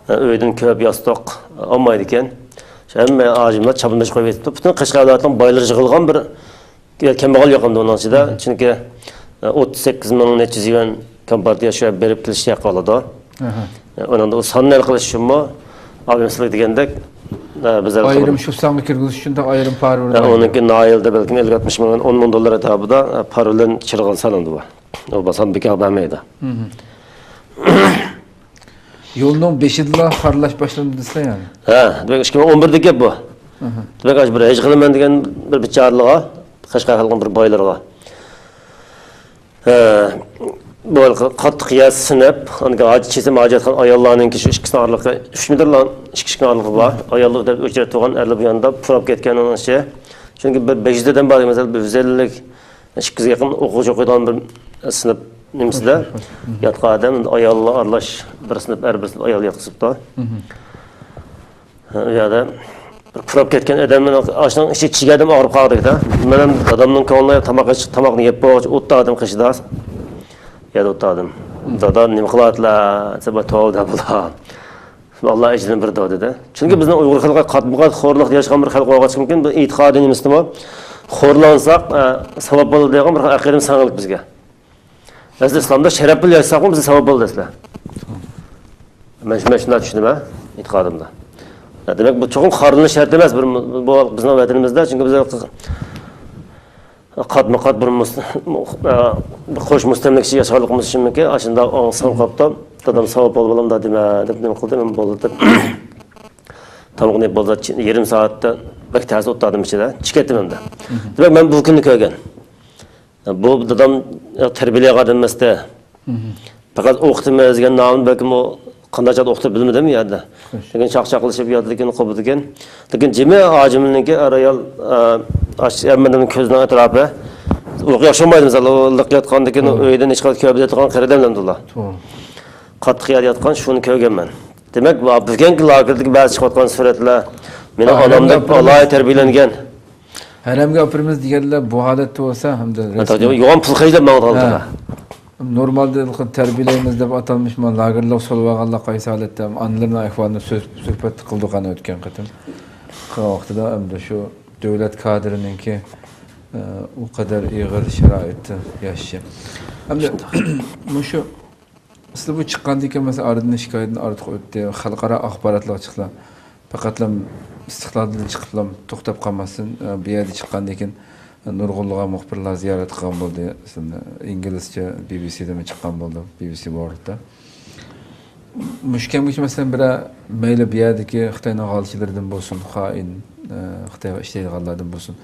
ئۆيدىن كۆپ ياستۇق ئالمايدىكەن. شۇ ھەممە ئاجىملار چاپىنى بېشىغا قويۇپ يېتىپتۇ. پۈتۈن قەشقەر ۋىلايىتىنىڭ بايلىرى يىغىلغان بىر كەمبەغەل يوق ئەمدى ئۇنىڭ ئىچىدە. مم. چۈنكى، ئە، ئوتتۇز سەككىز مىڭ نەچچە يۈز يۈەن كومپارتىيە شۇ يەرگە بېرىپ كېلىش ھەققى ئالىدۇ. ئاھا. ئە، ئۇنىڭدا ئۇ ساننى ھەل قىلىش ئۈچۈنمۇ، ئابىم سىلەر دېگەندەك، ئە، بىز ھەل قىلدۇق. ئايرىم شۇ سانغا كىرگۈزۈش ئۈچۈن ئايرىم پارا ئە، بېرىدۇ. ئۇنىڭكى ناھىيەدە بەلكىم ئەللىك ئاتمىش مىڭ، ئون مىڭ دوللار ئەتراپىدا، ئە، پارا بىلەن چىرىغان سانىدۇ بۇ. ئۇ سان بىكار بەرمەيدۇ. مم. يولنىڭ بېشىدىلا خارلاش باشلاندى دېسىلە يەنى. ھە، دېمەك، ئىككى مىڭ ئون بىردىكى گەپ بۇ. ئاھا. دېمەك، ئاشۇ بىر ھەج قىلىمەن دېگەن بىر بىچارىلىغا، قەشقەر خەلقىنىڭ بىر بايلىرىغا، ھە، بۇ ھېلىقى قاتتىق يەر سىنىپ، ئاندىن كېيىن ھاج-، چېسىم ھاجەتخانا ئاياللارنىڭكى شۇ ئىككىسىنىڭ ئارىلىقى ئۈچ مېتىرلا، ئىككى ئىككىنىڭ ئارىلىقى بار. ئاياللار دەپ ئۆچرەت تۇرغان، ئەرلەر بۇ ياندا پۇراپ كەتكەن ئۇنىڭ ئىچى. چۈنكى بىر بەش يۈز ئادەم بار، مەسىلەن، بىر يۈز ئەللىك ئىككى يۈزگە يېقىن ئوقۇغۇچى ئوقۇيدىغان بىر سىنىپ نېمىسىدە ياتقان ئادەم، ئاياللار ئارىلاش بىر سىنىپ، ئەر بىر سىنىپ، ئايال ياتقۇزۇپتۇ. ئۇ يەردە بىر پۇراپ كەتكەن ئادەم، ئاشۇنىڭ ئىچى چىگە ئادەم ئاغرىپ قالدى-دە. مەن ھەم دادامنىڭ كۆڭلىنى تاماق ئىچ-، تاماقنى يەپ بولغۇچە ئوتتا ئادەم قېشىدا. يەردە ئوتتا ئادەم. دادا، نېمە قىلىۋاتىلا؟ دېسە، بۇ توۋا دەپ بۇلار. ئاللا ئەجرىنى بېرىدۇ دېدى. چۈنكى بىزنىڭ ئۇيغۇر خەلقى قاتمۇ-قات خورلۇقتا ياشىغان بىر خەلق بولغاچقىمكىن، بۇ ئېتىقادىي نېمىسىدىمۇ خورلانساق، ئە، ساۋاب بولىدۇ دېگەن بىر ئەقىدىمىز سىڭلىق بىزگە. ئەسلى ئىسلامدا شەرەپ بىلەن ياشىساقمۇ بىزگە ساۋاب بولىدۇ ئەسلى. مەن، مەن شۇنداق چۈشىنىمەن، ئېتىقادىمدا. دېمەك، بۇ چوقۇم خارلىنىش شەرت ئەمەس، بىر، بۇ بىزنىڭ ۋەتىنىمىزدە، چۈنكى بىز قاتمۇ قات بىر مۇس-، قوش مۇستەملىكىچى ياشىغانلىقىمىز ئۈچۈنمىكى، ئاشۇنداق ئاڭسىز قاپتۇ. دادام ساۋاب بولۇپ بولامدا دېمە دەپ نېمە قىلدىم، ئەمما بولدى دەپ. تامىقىنى بولدى، يېرىم سائەتتە بەك تەس ئولتۇردۇم ئىچىدە، چىقىپ كەتتىم ئەمدى. دېمەك، مەن بۇ كۈننى كۆرگەن. بۇ دادام تەربىيەلەيدىغان ئادەم ئەمەستى. پەقەت ئوقۇتىمىز دېگەن نامىنى بەلكىم ئۇ قانداق چاغدا ئوقۇتۇپ بىلمىدىم يەردە. لېكىن چاقچاقلىشىپ ياتىدىكىن، قوپىدىكىن. لېكىن جىمى ھاجىمنىڭكى ئەر ئايال، ئە، ئاش-، ھەممىنىڭ كۆزىنىڭ ئەتراپى. ئۇلارغا ياخشى بولمايدۇ، مىسال، ئۇ لىق ياتقاندىكىن ئۆيدىن ھېچقاقەت كۆرۈپ ياتقان قېرى ئادەملەردۇلار. قاتتىق يەردە ياتقان شۇنى كۆرگەن مەن. دېمەك، بۈگۈنكى لاگېردىكى بەزى چىقىۋاتقان سۈرەتلەر، مېنىڭ ئانامدەك بالايى تەربىيەلەنگەن. ھەرەمگە ئاپىرىمىز دېگەنلەر بۇ ھالەتتە بولسا، ھەمدە رەسمىي. يوغان پۇل خەجلەپ ماڭىدىغان. نورمالدا تەربىيەلەيمىز دەپ ئاتالمىش مانا لاگېرلارغا سولىۋالغانلار قايسى ھالەتتە، ئانىلىرىنىڭ ئەھۋالىنى سۆز-، سۆھبەت قىلدۇق ئەنە ئۆتكەن قېتىم. قىلغان ۋاقتىدا ئەمدى شۇ دۆلەت كادىرىنىڭكى، ئە، ئۇ قەدەر ئېغىر شارائىتتا ياشىشى. ئەمدى مۇشۇ سىلەر بۇ چىققاندىن كېيىن، مەسىلەن، ئارىدىن ئىككى ئايدىن ئارتۇق ئۆتتى، خەلقئارا ئاخباراتلارغا چىقتىلا، پەقەتلا ئىستىقلالدىن چىقىپلا توختاپ قالماستىن، بۇ يەردە چىققاندىن كېيىن نۇرغۇنلىغان مۇخبىرلار زىيارەت قىلغان بولدى. سىلەرنى ئىنگلىزچە بى بى سىدىمۇ چىققان بولدى، بى بى سى ۋورلدتا. مۇشۇ كەمگىچە، مەسىلەن، بىرەر مەيلى بۇ يەردىكى خىتاينىڭ غالچىلىرىدىن بولسۇن، خائىن، خىتايغا ئىشلەيدىغانلاردىن بولسۇن،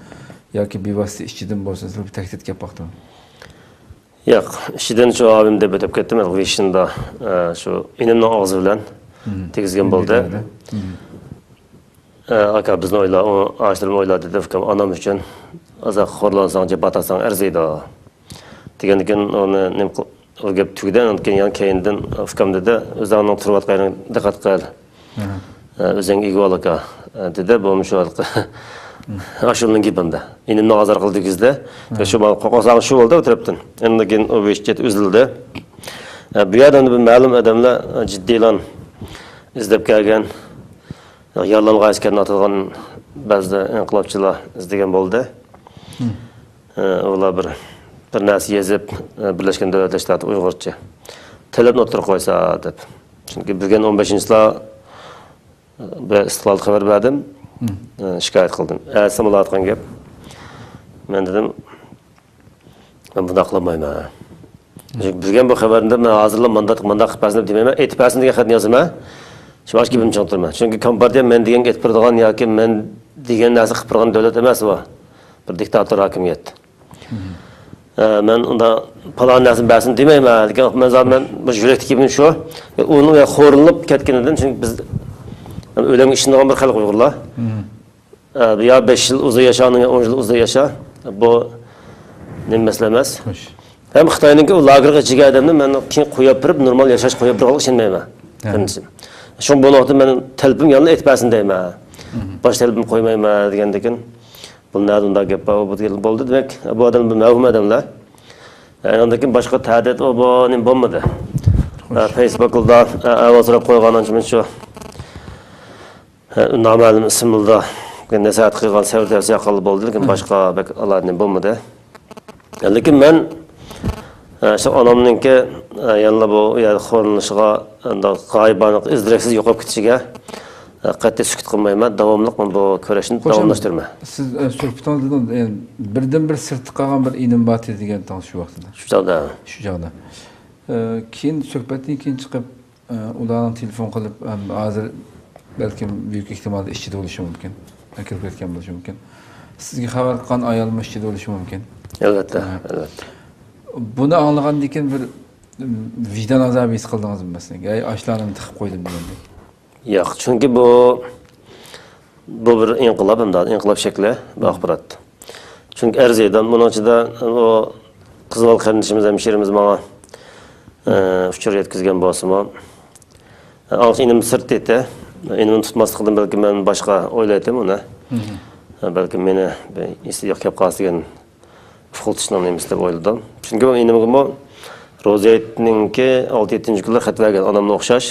ياكى بىۋاسىتە ئىچىدىن بولسۇن، سىلەرگە بىر تەھدىت كەپ باقتىمۇ؟ ياق، ئىچىدىن شۇ ئابىم دەپ ئۆتۈپ كەتتىم، ۋىشندا، ئە، شۇ ئىنىمنىڭ ئاغزى بىلەن دېگۈزگەن بولدى. ئە، ئاكا، بىزنى ئويلا، ئۇ ئاشۇلارنى ئويلا، دېدى ئۇكام، ئانام ئۈچۈن ئازراق خورلانساڭ، جاپا تارتساڭ ئەرزىيدۇ. دېگەندىكىن ئۇنى نېمە قىل-، ئۇ گەپ تۈگىدى، ئاندىن كېيىن يەنە كەينىدىن ئۇكام دېدى، ئۆزۈڭنىڭ تۇرۇۋاتقان يېرىڭگە دىققەت قىل. ئە، ئۆزۈڭگە ئىگە بول، ئاكا، ئە، دېدى. بۇمۇ شۇ ھېلىقى ئاشۇلىنىڭ گېپىمدە. ئىنىمنىڭ ئازار قىلدى كۈزدە. شۇ بالا قورقساڭ شۇ بولدى ئۇ تەرەپتىن. ئاندىن كېيىن ئۇ ۋىشچېت ئۈزۈلدى. ئە، بۇ يەردە ئەمدى بىر مەلۇم ئادەملەر، ئە، جىددىيلا ئىزدەپ كەلگەن، يارىلانغان ئەسكەرنى ئاتىدىغان بەزى ئىنقىلابچىلار ئىزدىگەن بولدى. ئە، ئۇلار بىر، بىر نەرسە يېزىپ، ئە، بىرلەشكەن دۆلەتلەر ئىتتىپاقى ئۇيغۇرچە تەلەپنى ئوتتۇرىغا قويسا دەپ. چۈنكى بۈگۈن ئون بەشىنچىسىلەر بىر ئىستىقلال خەۋەر بەردىم. ئە، شىكايەت قىلدىم. ئەتىسى مۇلاتقان گەپ. مەن دېدىم، مەن بۇنداق قىلالمايمەن. چۈنكى بۈگۈن بۇ خەۋەرنى مەن ھازىرلا مانداق، مانداق قىلىپ بەرسۇن دەپ دېمەيمەن. ئېيتىپ بەرسۇن دېگەن خەتنى يازىمەن. شۇڭا ئاشۇ گېپىمنى چىڭ تۇرىمەن. چۈنكى كومپارتىيە مەن دېگەنگە ئېيتىپ بېرىدىغان ياكى مەن دېگەن نەرسە قىلىپ بېرىدىغان دۆلەت ئەمەس بۇ. بىر دىكتاتور ھاكىمىيەت. ئە، مەن ئۇنداق پالان نەرسىنى بەرسۇن دېمەيمەن. لېكىن مەن زادى مەن مۇشۇ يۈرەكتىكى گېپىم شۇ. ئۇنىڭ خورلىنىپ كەتكىنىدىن، چۈنكى بىز ئۆلۈمگە ئىشىنىدىغان بىر خەلق ئۇيغۇرلار. ئە، يا بەش يىل ئۇزۇن ياشا، يا ئون يىل ئۇزۇن ياشا. بۇ نېمە مەسىلە ئەمەس. ھەم خىتاينىڭكى ئۇ لاگېرغا ئىچىگەن ئادەمنى مەن كېيىن قويۇپ بېرىپ، نورمال ياشاش قويۇپ بېرىدىغانلىقىغا ئىشەنمەيمەن. بىرىنچىسى. شۇڭا بۇ نۇقتىدا مەن تەلىپىم يەنىلا ئېيتىپ بەرسۇن دەيمەن. باش تەلىپىم قويمايمەن دېگەندىكىن، بۇ نەدە ئۇنداق گەپ بار، بۇ دېگەن بولدى. دېمەك، بۇ ئادەم بىر مەۋھۇم ئادەملەر. ئاندىن كېيىن باشقا تەھدىت، ئۇ بۇ نېمە بولمىدى. فېيسبۇكلاردا ئەۋازراپ قويغان ئانچە مۇنچە نامەلۇم ئىسىملاردا نەسىھەت قىلغان، سەۋر تەۋسىيە قىلغان بولدى، لېكىن باشقا بەك ئالاھىدە نېمە بولمىدى. لېكىن مەن، ئە، شۇ ئانامنىڭكى، ئە، يەنىلا بۇ يەردە خورلىنىشىغا، ئەمدى غايىبانە ئىز-دېرەكسىز يوقاپ كېتىشىگە، ئە، قەتئىي سۈكۈت قىلمايمەن، داۋاملىق مەن بۇ كۈرەشنى داۋاملاشتۇرىمەن. سىز، ئە، سۆھبىتىڭىزدىن، ئە، بىردىنبىر سىرتتا قالغان بىر ئىنىم بار دېگەنتىڭىز شۇ ۋاقتىدا. شۇ چاغدا. شۇ چاغدا. ئە، كېيىن سۆھبەتتىن كېيىن چىقىپ، ئۇلارنىڭ تېلېفون قىلىپ، ھازىر بەلكىم بۈيۈك ئېھتىمالدا ئىچىدە بولۇشى مۇمكىن. ئەكىرىپ كەتكەن بولۇشى مۇمكىن. سىزگە خەۋەر قىلغان ئايالمۇ ئىچىدە بولۇشى مۇمكىن. ئەلۋەتتە، ئەلۋەتتە. بۇنى ئاڭلىغاندىن كېيىن بىر، م، ۋىجدان ئازابى ھېس قىلدىڭىزمۇ مەسىلەن؟ ھەي، ئاشۇلارنى تىقىپ قويدۇم دېگەندەك. ياق، چۈنكى بۇ، بۇ بىر ئىنقىلاب، ئەمدى ئىنقىلاب شەكلى، بۇ ئاخبارات. چۈنكى ئەرزىيدۇ. بۇنىڭ ئىچىدە ئۇ قىزىۋال قېرىندىشىمىز، ھەمشىرىمىز ماڭا، ئە، ئۇچۇر يەتكۈزگەن بولسىمۇ، ئاڭلىق ئىنىم سىرتتا ئىدى. ئىنىمنى تۇتماسلىقىدىن بەلكىم مەن باشقا ئويلايتتىم ئۇنى. ئە، بەلكىم مېنى بىر ئېسى يوق كەپ قالسا دېگەن ئۇخلىتىشنىڭ نېمىسى دەپ ئويلىدىم. چۈنكى ئۇ ئىنىمگىمۇ روزى ھېيتنىڭكى ئالتە يەتتىنچى كۈنلىرى خەت بەرگەن، ئانامنى ئوخشاش.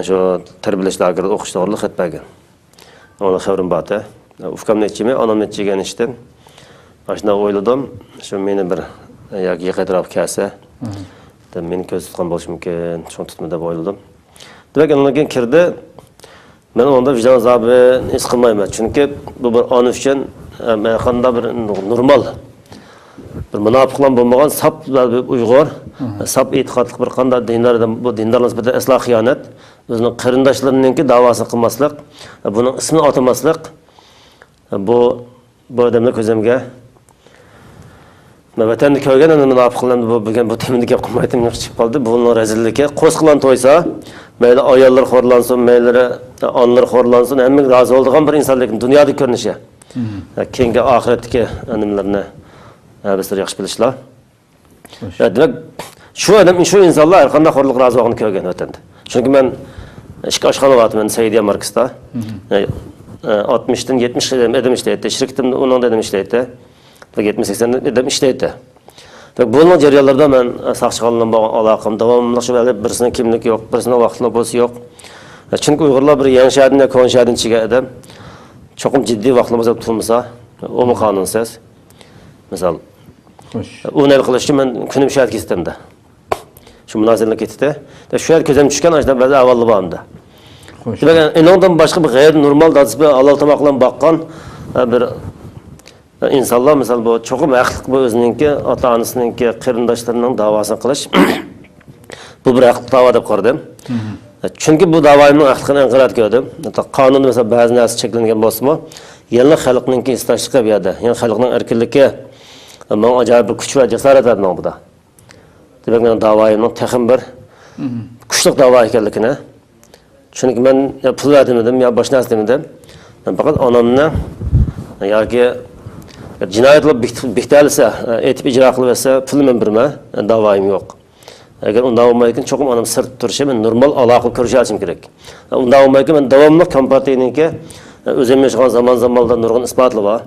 شۇ تەربىيەلەش لاگېرىدا ئوقۇش توغرىلىق خەت بەرگەن. ئۇنىڭ خەۋىرىم بارتى. ئۇكامنى ئىچىمەن، ئانامنى ئىچىگەن ئىشتىن. ئاشۇنداق ئويلىدىم. شۇ مېنى بىر ياكى يېقىن ئەتراپقا كەلسە، دەپ مېنى كۆزدە تۇتقان بولۇشى مۇمكىن. شۇڭا تۇتما دەپ ئويلىدىم. دېمەك، ئۇنىڭدىن كېيىن كىردى. مەن ئۇنىڭدا ۋىجدان ئازابىنى ھېس قىلمايمەن. چۈنكى بۇ بىر ئانا ئۈچۈن، ئە، ھەرقانداق بىر نورمال بىر مۇناپىقلار بولمىغان ساپ بىر ئۇيغۇر، ساپ ئېتىقادلىق بىر قانداق دىندار ئادەم، بۇ دىندارلار نىسبەتەن ئەسلا خىيانەت، ئۆزىنىڭ قېرىنداشلىرىنىڭكى داۋاسىنى قىلماسلىق، بۇنىڭ ئىسمىنى ئاتىماسلىق، بۇ، بۇ ئادەمنى كۆزۈمگە، مەن ۋەتەندە كۆرگەن ئەنە مۇناپىقلارنى بۇ، بۈگۈن بۇ تېمىدا گەپ قىلمايتتىم، چىقىپ قالدى. بۇنىڭ رەزىللىكى، قورسىقىلارنى تويسا، مەيلى ئاياللىرى خورلانسۇن، مەيلى ئانىلىرى خورلانسۇن، ھەممىگە رازى بولىدىغان بىر ئىنسان، لېكىن دۇنيادا كۆرۈنۈشى. كېيىنكى ئاخىرەتتىكى نېمىلىرىنى، ھە، بىزلەر ياخشى بىلىشلا. خوش. ھە، دېمەك، شۇ ئادەم، شۇ ئىنسانلار ھەر قانداق خورلۇققا رازى بولغىنى كۆرگەن ۋەتەندە. چۈنكى مەن ئىككى ئاشخانا بار، مەن سەئىدىيە ماركىسىدا. ھە، ئاتمىشتىن يەتمىش ئادەم ئىشلەيتتى. شىركىتىمدە ئۇنىڭدا ئادەم ئىشلەيتتى. يەتمىش سەكسەن ئادەم ئىشلەيتتى. دېمەك، بۇنىڭ جەريانلىرىدا مەن ساقچىخانا بىلەن بولغان ئالاقەم داۋاملىق شۇ، بىرسىنىڭ كىملىكى يوق، بىرسىنىڭ ۋاقتىنىڭ بولسا يوق. چۈنكى ئۇيغۇرلار بىر يېڭى شەھەردىن يا كونا شەھەردىن چىققان ئادەم چوقۇم جىددىي ۋاقتىنى بولسا تۇرمىسا، ئۇمۇ قانۇنسىز. مىسال، خوش. ئۇنى ھەل قىلىش ئۈچۈن مەن كۈنۈم شۇ يەرگە كېتەتتىم-دە. شۇ مۇناسىۋەتلىك كېتىتتى. شۇ يەردە كۆزۈم چۈشكەن ئاشۇنداق بەزى ئەھۋاللار بار ئەمدى. خوش. دېمەك، ئۇنىڭدىن باشقا بىر غەيرىي نورمال دادىسى بىلەن ھالال تاماق بىلەن باققان، ئە، بىر، ئە، ئىنسانلار، مىسال، بۇ چوقۇم ھەقلىق، بۇ ئۆزىنىڭكى، ئاتا-ئانىسىنىڭكى، قېرىنداشلىرىنىڭ داۋاسىنى قىلىش. بۇ بىر ھەقلىق داۋا دەپ قارىدىم. چۈنكى بۇ داۋايىمنىڭ ھەقلىقىنى ئەڭ قەتئىي كۆردۈم. ھەتتا قانۇندا، مىسال، بەزى نەرسە چەكلەنگەن بولسىمۇ، يەنىلا خەلقنىڭكى ھېسداشلىقى بۇ يەردە، يەنە خەلقنىڭ ئەركىنلىكى، ماڭا ئاجايىپ بىر كۈچ ۋە جاسارەت بەردى ماڭا بۇدا. دېمەك، مېنىڭ داۋايىمنىڭ تېخىمۇ بىر كۈچلۈك داۋا ئىكەنلىكىنى. چۈنكى مەن يا پۇل بەر دېمىدىم، يا باشقا نەرسە دېمىدىم. مەن پەقەت ئانامنى ياكى جىنايەت قىلىپ بېكىت-، بېكىتەلىسە، ئېيتىپ ئىجرا قىلىۋەتسە، پۇلنى مەن بېرىمەن، داۋايىم يوق. ئەگەر ئۇنداق بولمايدىكەن، چوقۇم ئانام سىرتتا تۇرۇشى، مەن نورمال ئالاقە كۆرۈشۈۋېلىشىم كېرەك. ئۇنداق بولمايدىكەن، مەن داۋاملىق كومپارتىيىنىڭكى، ئۆزۈم ياشىغان زامان-زاماندا نۇرغۇن ئىسپاتلىرى بار.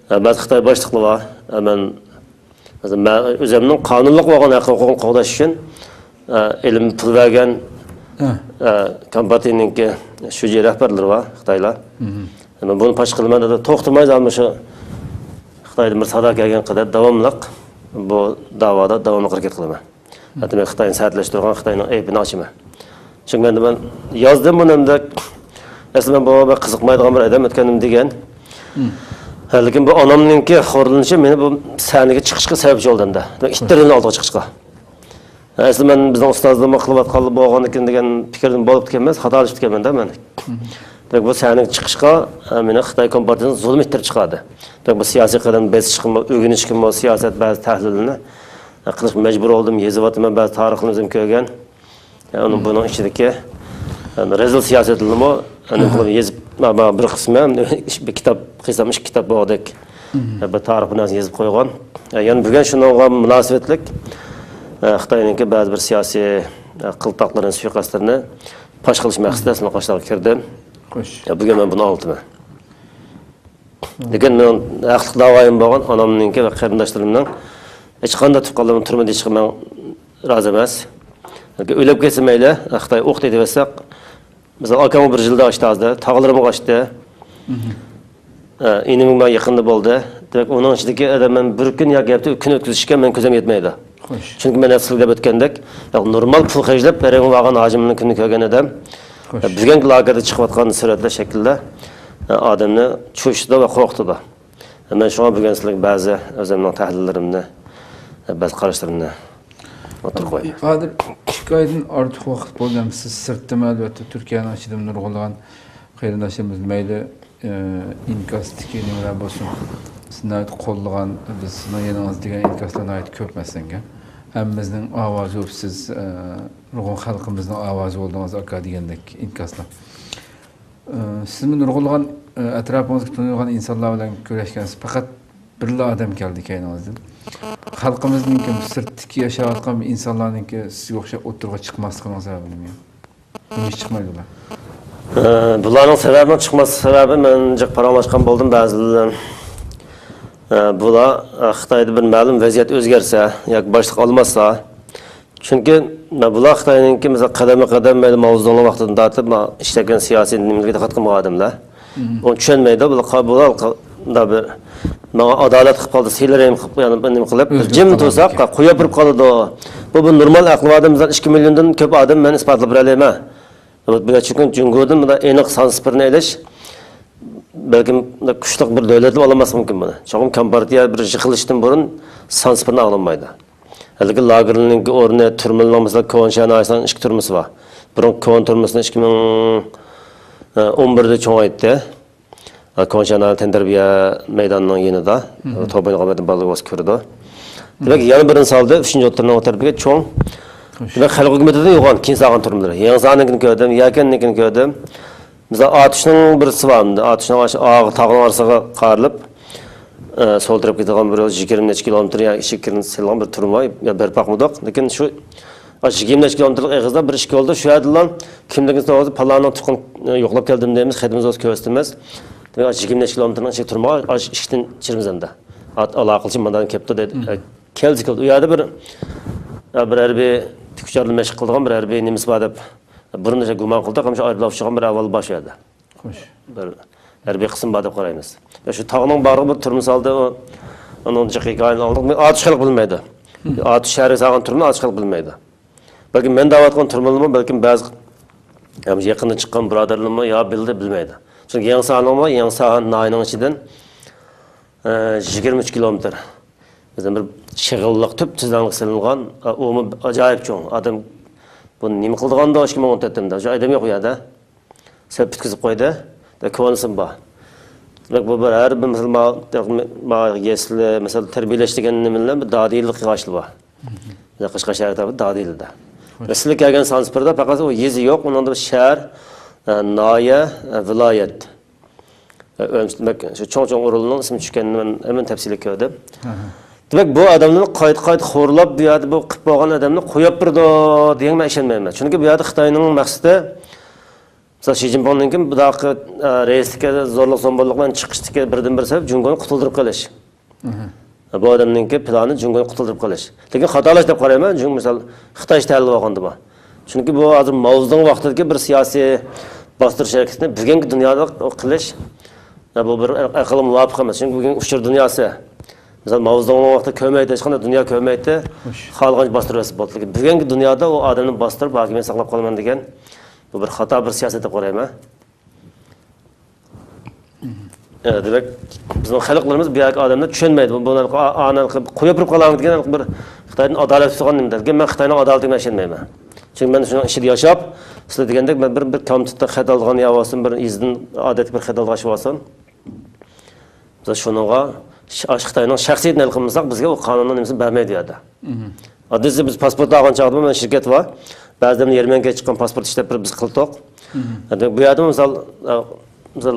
بەزى خىتاي باشلىقلىرى بار. مەن مەن ئۆزۈمنىڭ قانۇنلۇق بولغان ھەق ھوقۇقىنى قوغداش ئۈچۈن، ئە، ئېلىم پۇل بەرگەن، ئە، كومپارتىيىنىڭكى شۇجى رەھبەرلىرى بار، خىتايلار. مەن بۇنى پاش قىلىمەن دەپ توختىماي، مۇشۇ خىتايدىن بىر سادا كەلگەن قەدەر داۋاملىق بۇ داۋادا داۋاملىق ھەرىكەت قىلىمەن. ھەتتا مەن خىتاينى سەتلەشتۈرگەن، خىتاينىڭ ئەيىبىنى ئاچىمەن. چۈنكى مەن، مەن يازدىم بۇنى ئەمدى. ئەسلى مەن بۇ بەك قىزىقمايدىغان بىر ئادەم ئۆتكەندىن دېگەن. ھە، لېكىن بۇ ئانامنىڭكى خورلىنىشى مېنى بۇ سەھنىگە چىقىشقا سەۋەبچى بولدى ئەمدى. مەن ئىتتىرىدىن ئالدىغا چىقىشقا. ئەسلى مەن بىزنىڭ ئۇستازلىرىمۇ قىلىۋاتقانلا بولغاندىكىن دېگەن پىكىردىن بولۇپتىكەنمەن، خاتالىشىپتىكەنمەن-دە مەن. دېمەك، بۇ سەھنىگە چىقىشقا، ئە، مېنى خىتاي كومپارتىيىسىنىڭ زۇلۇمى ئىتتىرىپ چىقاردى. دېمەك، بۇ سىياسىي قەدەم بېسىشقىمۇ، ئۆگىنىشكىمۇ، سىياسەت بەزى تەھلىلىنى، ئە، قىلىشقا مەجبۇر بولدۇم، يېزىۋاتىمەن، بەزى تارىخلىرىنى ئۆزۈم كۆرگەن. ئۇنىڭ، بۇنىڭ ئىچىدىكى، يەنى رەزىل سىياسەتلىرىمۇ، يەنى بۇنى يېزىپ، ما-، ما-، بىر قىسمى، بىر كىتاب، قىلسام ئىككى كىتاب بولغۇدەك. بىر تارىخ بىر نەرسە يېزىپ قويغان. يەنى بۈگۈن شۇنىڭغا مۇناسىۋەتلىك، خىتاينىڭكى بەزى بىر سىياسىي، قىلتاقلىرىنى، سۇيىقەستلىرىنى پاش قىلىش مەقسىتىدە سىلەرنىڭ قاشلاڭغا كىردىم. خوش. بۈگۈن مەن بۇنى ئاڭلىتىمەن. لېكىن مېنىڭ ھەقلىق داۋايىم بولغان ئانامنىڭكى ۋە قېرىنداشلىرىمنىڭ ھېچقانداق تۇغقانلىرىمنىڭ تۈرمىدە چىقىشىغا مەن رازى ئەمەس. ئۆلۈپ كەتسە مەيلى، خىتاي ئوق تېتىۋەتسە، مىسال، ئاكامغا بىر يىلدا ئاچتى ھازىر، تاغلىرىمغا ئاچتى. ئە، ئىنىمگە يېقىندا بولدى. دېمەك، ئۇنىڭ ئىچىدىكى ئادەم مەن بىر كۈن ياكى ھەپتە كۈن ئۆتكۈزۈشكە مەن كۆزۈم يەتمەيدۇ. خوش. چۈنكى مەن ھەپتە سىلىگە دەپ ئۆتكەندەك، نورمال پۇل خەجلەپ، بەرگەن ۋارغان ھاجىمنىڭ كۈنىنى كۆرگەن ئادەم. خوش. بۈگۈنكى لاگېردا چىقىۋاتقان سۈرەتلەر شەكلىدە، ئادەمنى چۆچۈتىدۇ ۋە قورقۇتىدۇ. مەن شۇڭا بۈگۈن سىلەرگە بەزى ئۆزۈمنىڭ تەھلىللىرىمنى، بەزى قاراشلىرىمنى ئوتتۇرىغا قويىمەن. ھازىر ئىككى ئايدىن ئارتۇق ۋاقىت بولدى. ھەم سىز سىرتتىمۇ، ئەلۋەتتە، تۈركىيەنىڭ ئىچىدىمۇ نۇرغۇنلىغان قېرىنداشلىرىمىز مەيلى، ئى، ئىنكاستىكى نېمىلەر بولسۇن، سىز ناھايىتى قوللىغان، بىز سىزنىڭ يېنىڭىزدا دېگەن ئىنكاسلار ناھايىتى كۆپ مەسىلەنگە. ھەممىمىزنىڭ ئاۋازى بولۇپ سىز، ئى، نۇرغۇن خەلقىمىزنىڭ ئاۋازى بولدىڭىز، ئاكا، دېگەندەك ئىنكاسلار. ئى، سىزمۇ نۇرغۇنلىغان، ئى، ئەتراپىڭىزغا تونۇيدىغان ئىنسانلار بىلەن كۆرۈشكەنسىز. پەقەت بىرلا ئادەم كەلدى كەينىڭىزدىن. خەلقىمىزنىڭكى، سىرتتىكى ياشاۋاتقان ئىنسانلارنىڭكى سىزگە ئوخشاپ ئوتتۇرىغا چىقماسلىقىنىڭ سەۋەبى نېمە؟ نېمە ئۈچۈن چىقمايدۇ ئۇلار؟ ئە، بۇلارنىڭ سەۋەبىنىڭ چىقماسلىق سەۋەبى، مەن جىق پاراڭلاشقان بولدۇم بەزىلەر بىلەن. ئە، بۇلار، ئە، خىتايدا بىر مەلۇم ۋەزىيەت ئۆزگەرسە ياكى باشلىق ئالماشسا، چۈنكى، مە، بۇلار خىتاينىڭكى، مىسال، قەدەممۇ قەدەم، مەيلى ماۋزېدۇڭنىڭ ۋاقتىدىن تارتىپ، مە، ئىشلەتكەن سىياسىي نېمىلىكىگە دىققەت قىلمىغان ئادەملەر. ئۇنى چۈشەنمەيدۇ. بۇلار، بۇلار، بۇلار بىر ماڭا ئادالەت قىلىپ قالدى، سىلەرنى قىلىپ، يەنى نېمە قىلىپ، بىز جىم تۇرساق، قويۇپ بېرىپ قالىدۇ. بۇ، بۇ نورمال ئەقلىۋادىمىزدىن ئىككى مىليوندىن كۆپ ئادەم مەن ئىسپاتلاپ بېرەلەيمەن. بۇ، بۇ، چۈنكى جۇڭگودىن بۇنداق ئېنىق سان سىپىرنى ئېلىش، بەلكىم كۈچلۈك بىر دۆلەتلا ئالالماسلىقى مۇمكىن بۇنى. چوقۇم كومپارتىيە بىر يىقىلىشتىن بۇرۇن سان سىپىتىنى ئاڭلانمايدۇ. ھېلىقى لاگېرنىڭكى ئورنى تۈرمىنىڭ، مەسىلەن، كونا شەھەر ناھىيەسىنىڭ ئىككى تۈرمىسى بار. بۇرۇنقى كونا تۈرمىسىنى ئىككى مىڭ ئون بىردە چوڭايتتى. كونا شەھەر ناھىيە تەنتەربىيە مەيدانىنىڭ يېنىدا. توپ ئوينىغان بالىلار بولسا كۆرىدۇ. دېمەك، يەنە بىرىنى سالدى، ئۈچىنچى ئوتتۇرىنىڭ تەرىپىگە چوڭ. دېمەك، خەلق ھۆكۈمىتىدىن يوغان، كېيىن سالغان تۈرمىلىرى. يېڭىسارنىڭكىنى كۆردۈم، يەكەننىڭكىنى كۆردۈم. بىزدە ئاتۇشنىڭ بىرسى بار، ئاتۇشنىڭ ئاشۇ ئاغ تاغنىڭ ئارىسىغا قارىلىپ، ئە، سول تەرەپكە كېتىدىغان بىر يول يىگىرمە نەچچە كىلومېتىر يا ئىككى كىلومېتىر سېلىنغان بىر تۈرمە بار، يا بېرىپ باقمىدۇق. لېكىن شۇ، ئاشۇ يىگىرمە نەچچە كىلومېتىرلىق ئېغىزدا بىر ئىشىك يولدا شۇ يەردىلا كىملىكىنى سورىغاندا، پالانىڭ تۇغقىنى يوقلاپ كەلدىم دەيمىز، خېتىمىزنى بولسا كۆرسىتىمىز. دېمەك، ئاشۇ يىگىرمە نەچچە كىلومېتىرنىڭ ئىچىگە تۈرمىگە ئاشۇ ئىشىكتىن چىرىمىز ئەمدى. ئات-، ئالاقىلىشىپ مانداق كەپتۇ دەيدۇ. كەلسە كەلدى. ئۇ يەردە بىر، بىر ھەربىي تىككۈچىلەر مەشىق قىلىدىغان بىر ھەربىي نېمىسى بار دەپ، بۇرۇن گۇمان قىلدۇق، ھەم شۇ ئايروپىلان ئۇچىدىغان بىر ئەھۋال بار شۇ يەردە. خوش. بىر ھەربىي قىسىم بار دەپ قارايمىز. شۇ تاغنىڭ بارلىقى بىر تۈرمە سالدى، ئۇ، ئۇنىڭ جىق ھېكايىنى ئاڭلىدۇق. ئاتۇش خەلق بىلمەيدۇ. ئاتۇش شەھەرگە سالغان تۈرمىنى ئاتۇش خەلق بىلمەيدۇ. بەلكىم مەن دەۋاتقان تۈرمىلىرىمۇ بەلكىم بەزى، ياقىندا چىققان بۇرادەرلىرىمۇ يا بىلدى، بىلمەيدۇ. چۈنكى يېڭىسارنىڭمۇ، يېڭىسار ناھىيەنىڭ ئىچىدىن ئە، يىگىرمە ئۈچ كىلومېتىر. بىزدىن بىر شېغىللىق تۈپ تۈزلەڭلىك سېلىنغان، ئە، ئۇمۇ ئاجايىپ چوڭ. ئادەم، بۇ نېمە قىلىدىغاندۇ، ئىككى مىڭ ئون تۆتتە، شۇ ئادەم يوق ئۇ يەردە. سەل پۈتكۈزۈپ قويدى. دە، كونىسىمۇ بار. دېمەك، بۇ بىر ھەر بىر مۇسۇلمان، ما-، يەسلى، مەسىلەن، تەربىيەلەش دېگەن نېمە بىلەن بىر دادىيلىق قىلغاچلى بار. بىزنىڭ قەشقەر شەھىرى تەرەپى دادىيلىدا. سىلەر كەلگەن سانسىپىردا پەقەت ئۇ يېزا يوق، ئۇنىڭدا بىر شەھەر، ئە، ناھىيە، ئە، ۋىلايەت. ئە، ئۆلچىمەك، شۇ چوڭ-چوڭ ئورۇنلارنىڭ ئىسمى چۈشكەننى مەن ھەممىنى تەپسىلىي كۆردۈم. دېمەك، بۇ ئادەمنى قايتا-قايتا خورلاپ، بۇ يەردە بۇ قىلىپ بولغان ئادەمنى قويۇپ بېرىدۇ دېگەنگە مەن ئىشەنمەيمەن. چۈنكى بۇ يەردە خىتاينىڭ مەقسىتى، مىسال، شى جىنپىڭدىن كېيىن بۇنداق، ئە، رەئىسلىككە زورلۇق-زومبۇللۇق بىلەن چىقىشتىكى بىردىنبىر سەۋەب جۇڭگونى قۇتۇلدۇرۇپ قېلىش. بۇ ئادەمنىڭكى پىلانى جۇڭگونى قۇتۇلدۇرۇپ قېلىش. لېكىن خاتالاش دەپ قارايمەن، جۇڭگو، مىسال، خىتاي ئىشتە ھەل بولغاندىمۇ. چۈنكى بۇ ھازىر ماۋزېدۇڭ ۋاقتىدىكى بىر سىياسىي باستۇرۇش ھەرىكىتىنى بۈگۈنكى دۇنيادا قىلىش، بۇ بىر ئەقىلگە مۇۋاپىق ئەمەس. چۈنكى بۈگۈنكى ئۇچۇر دۇنياسى. مىسال، ماۋزېدۇڭنىڭ ۋاقتىدا كۆرمەيتتى، ھېچقانداق دۇنيا كۆرمەيتتى. خالىغانچە باستۇرۇۋەتسە بولدى. لېكىن بۈگۈنكى دۇنيادا ئۇ ئادەمنى باستۇرۇپ، ھاكىمىيەت ساقلاپ قالىمەن دېگەن، بۇ بىر خاتا بىر سىياسەت دەپ قارايمەن. ئە، دېمەك، بىزنىڭ خەلقلىرىمىز بۇ يەردىكى ئادەملەر چۈشەنمەيدۇ. بۇ، بۇ، ئا-، ئانى قويۇپ بېرىپ قالامدىكەن، بىر خىتايدىن ئادالەت كۈتىدىغان نېمە دەركەن. مەن خىتاينىڭ ئادالىتىگە ئىشەنمەيمەن. چۈنكى مەن شۇنىڭ ئىچىدە ياشاپ، سىلەر دېگەندەك مەن بىر، بىر كامتېتتا خەت ئالىدىغان يا بولسۇن، بىر يېزىدىن ئادەتتىكى بىر خەت ئالىدىغان ئىش بولسۇن. بىز شۇنىڭغا ش-، ئاشۇ خىتاينىڭ شەخسىيىتىنى ھەل قىلمىساق، بىزگە ئۇ قانۇننىڭ نېمىسىنى بەرمەيدۇ ئۇ يەردە. ئاددىيسى بىز پاسپورت ئالغان چاغدىمۇ مەن شىركەت بار. بەزىدە يەرمەنكىگە چىققان پاسپورت ئىشلەپ بېرىپ بىز قىلدۇق. بۇ يەردىمۇ مىسال، مىسال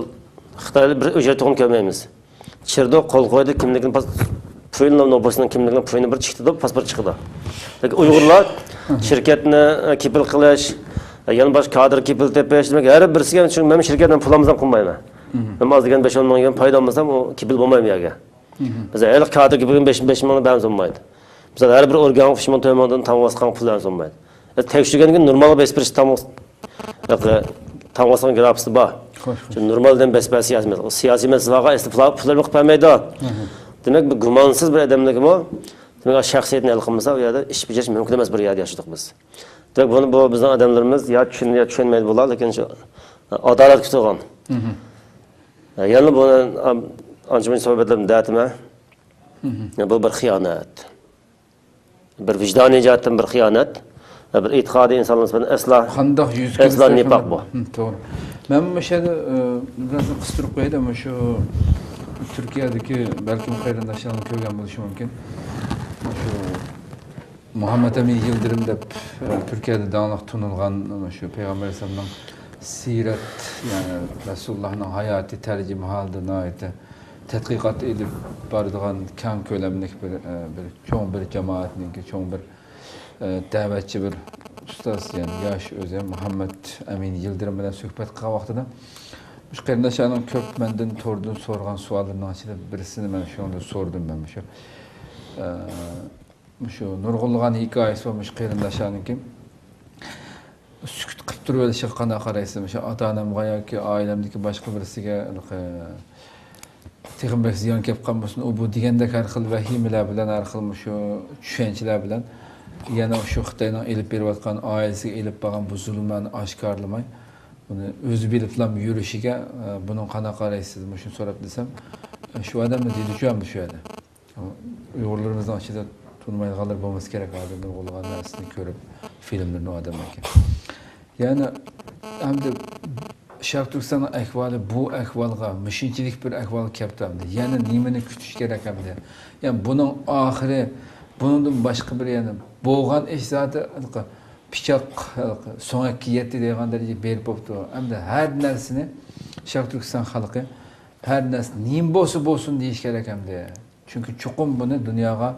خىتايدا بىر ئۆچەت تۇغۇم كۆرمەيمىز. چىردۇق، قول قويدى، كىملىكىنى پاس-، پۇيىنى، نوپۇسىنىڭ كىملىكىنى، پۇيىنى بىر چىقتۇردۇق، پاسپورت چىقىدۇ. لېكىن ئۇيغۇرلار شىركەتنى، ئە، كېپىل قىلىش، ئە، يەنە باشقا كادىر كېپىل تېپىش، دېمەك، ھەر بىرسىگە، چۈنكى مەن شىركەتنىڭ پۇل ئالمىسام قىلمايمەن. مەن ئاز دېگەن بەش ئون مىڭ يۈەن پايدا ئالمىسام، ئۇ كېپىل بولمايمەن يەرگە. مەسىلەن، ھېلىقى كادىر كېپىلگە بەش، بەش مىڭ بەرمىسە بولمايدۇ. مىسال، ھەر بىر ئورگانغا ئۈچ مىڭ، تۆت مىڭدىن تامغا باسقانغا پۇل بەرسە بولمايدۇ. ئە، تەكشۈرگەندىن كېيىن نورمالغا بېسىپ بېرىش تامغا، تامغا باسقان گرافىكىسى بار. خوش، خوش. شۇ نورمال دېگەن بېسىپ بەرسە سىياسىي مەسىلە. ئۇ سىياسىي مەسىلە بارغا ئەسلى پۇل، پۇل بېرىپ قىلىپ بەرمەيدۇ. دېمەك، بۇ گۇمانسىز بىر ئادەملىكمۇ، دېمەك، شەخسىيىتىنى ھەل قىلمىسا، ئۇ يەردە ئىش بېجىرىش مۇمكىن ئەمەس، بىر يەردە ياشىدۇق بىز. دېمەك، بۇنى، بۇ بىزنىڭ ئادەملىرىمىز يا چۈشىنىدۇ، يا چۈشەنمەيدۇ بۇلار، لېكىن شۇ ئادالەت كۈتىدىغان. يەنە بۇنى ئانچە-مۇنچە سۆھبەتلەردە دەۋاتىمەن. بۇ بىر خىيانەت. بىر ۋىجدانىي جەھەتتىن بىر خىيانەت. بىر ئېتىقادىي ئىنسانلار نىسبەتەن ئەسلا، قانداق يۈز ئەسلا كېلىشتە نىپاق بۇ. توغرا. مەن مۇشۇ يەردە، ئە، بىرازنى قىستۇرۇپ قوياي-دە، مۇشۇ تۈركىيەدىكى بەلكىم قېرىنداشلارنىڭ كۆرگەن بولۇشى مۇمكىن. مۇشۇ مۇھەممەد ئەمىن يىلدىرىم دەپ، ئە، تۈركىيەدە داڭلىق تونۇلغان مۇشۇ پەيغەمبەر ئەلەيھىسسالامنىڭ سىرەت، يەنى رەسۇلۇللاھنىڭ ھاياتى تەرجىمىھالىدا ناھايىتى تەتقىقات ئېلىپ بارىدىغان كەڭ كۆلەملىك بىر، ئە، بىر چوڭ بىر جامائەتنىڭكى چوڭ بىر، ئە، دەۋەتچى بىر ئۇستاز، يەنى ياش ئۆزى مۇھەممەد ئەمىن يىلدىرىم بىلەن سۆھبەت قىلغان ۋاقتىدا، مۇشۇ قېرىنداشلارنىڭ كۆپ مەندىن توردىن سورىغان سوئاللىرىنىڭ ئىچىدە بىرسىنى مەن شۇنىڭدىن سورىدىم مەن مۇشۇ. ئە، مۇشۇ نۇرغۇنلىغان ھېكايىسى بار مۇشۇ قېرىنداشلارنىڭكى. سۈكۈت قىلىپ تۇرۇۋېلىشىغا قانداق قارايسىز؟ مۇشۇ ئاتا-ئانامغا ياكى ئائىلەمدىكى باشقا بىرسىگە ھېلىقى تېخىمۇ بەك زىيان كەپ قالمىسۇن، ئۇ بۇ دېگەندەك ھەر خىل ۋەھىمىلەر بىلەن، ھەر خىل مۇشۇ چۈشەنچىلەر بىلەن يەنە شۇ خىتاينىڭ ئېلىپ بېرىۋاتقان، ئائىلىسىگە ئېلىپ بارغان بۇ زۇلۇملارنى ئاشكارىلىماي، بۇنى ئۆزى بىلىپلا يۈرۈشىگە، ئە، بۇنىڭ قانداق قارايسىز؟ مۇشۇنى سوراپ دېسەم، ئە، شۇ ئادەممۇ دېدىچۇ ئەمدى شۇ يەردە. ئۇيغۇرلىرىمىزنىڭ ئىچىدە تونۇمايدىغانلار بولمىسا كېرەك، ھازىر نۇرغۇنلىغان نەرسىنى كۆرۈپ، فىلىملىرىنى ئادەملەركەن. يەنى ئەمدى شەرق تۈركىستاننىڭ ئەھۋالى بۇ ئەھۋالغا، مۇشۇنچىلىك بىر ئەھۋالغا كەپتۇ ئەمدى. يەنە نېمىنى كۈتۈش كېرەك ئەمدى؟ يەنى بۇنىڭ ئاخىرى، بۇنىڭدىن باشقا بىر يەنە بولغان ئىش زادى پىچاق سۆڭەككە يەتتى دەيدىغان دەرىجىگە بېرىپ بوپتۇ. ئەمدى ھەر نەرسىنى شەرق تۈركىستان خەلقى ھەر نەرسە نېمە بولسا بولسۇن دېيىش كېرەك ئەمدى. چۈنكى چوقۇم بۇنى دۇنياغا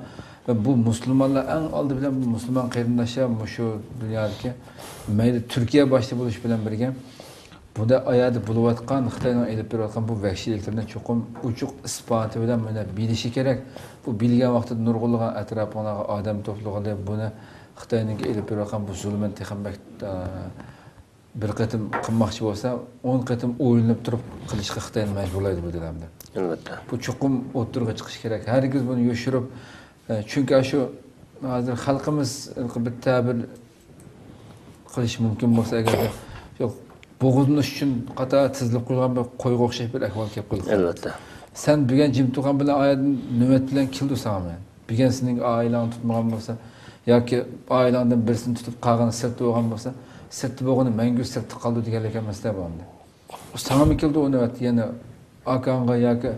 ۋە بۇ مۇسۇلمانلار ئەڭ ئالدى بىلەن بۇ مۇسۇلمان قېرىنداشلار مۇشۇ دۇنيادىكى مەيلى تۈركىيە باشتا بولۇش بىلەن بىرگە بۇدا ئايادا بولۇۋاتقان خىتاينىڭ ئېلىپ بېرىۋاتقان بۇ ۋەھشىيلىكلىرىنى چوقۇم ئوچۇق ئىسپاتى بىلەن مانا بىلىشى كېرەك. بۇ بىلگەن ۋاقتىدا نۇرغۇنلىغان ئەتراپىڭلارغا ئادەم توپلىغىلى، بۇنى خىتاينىڭكى ئېلىپ بېرىۋاتقان بۇ زۇلۇمىنى تېخىمۇ بەك، ئە، بىر قېتىم قىلماقچى بولسا، ئون قېتىم ئويلىنىپ تۇرۇپ قىلىشقا خىتاينى مەجبۇرلايدۇ بۇ دېگەندە. ئەلۋەتتە. بۇ چوقۇم ئوتتۇرىغا چىقىشى كېرەك. ھەرگىز بۇنى يوشۇرۇپ، ئە، چۈنكى ئاشۇ ھازىر خەلقىمىز بىر تەبىر قىلىش مۇمكىن بولسا، ئەگەردە شۇ بوغۇزلىنىش ئۈچۈن قاتار تىزىلىپ قويۇلغان بىر قويغا ئوخشاش بىر ئەھۋال كېلىپ قالسا. ئەلۋەتتە. سەن بۈگۈن جىم تۇرغان بىلەن ئايەردىن نۆۋەت بىلەن كېلىدۇ ساڭا مەن. بۈگۈن سېنىڭ ئائىلەڭنى تۇتمىغان بولسا، ياكى ئائىلەڭدىن بىرسىنى تۇتۇپ قالغىنى سىرتتا بولغان بولسا، سىرتتا بولغىنى مەڭگۈ سىرتتا قالىدۇ دېگەنلىك ئەمەس-دە بۇ ئەمدى. ئۇ ساڭىمۇ كېلىدۇ ئۇ نۆۋەت، يەنە ئاكاڭغا ياكى،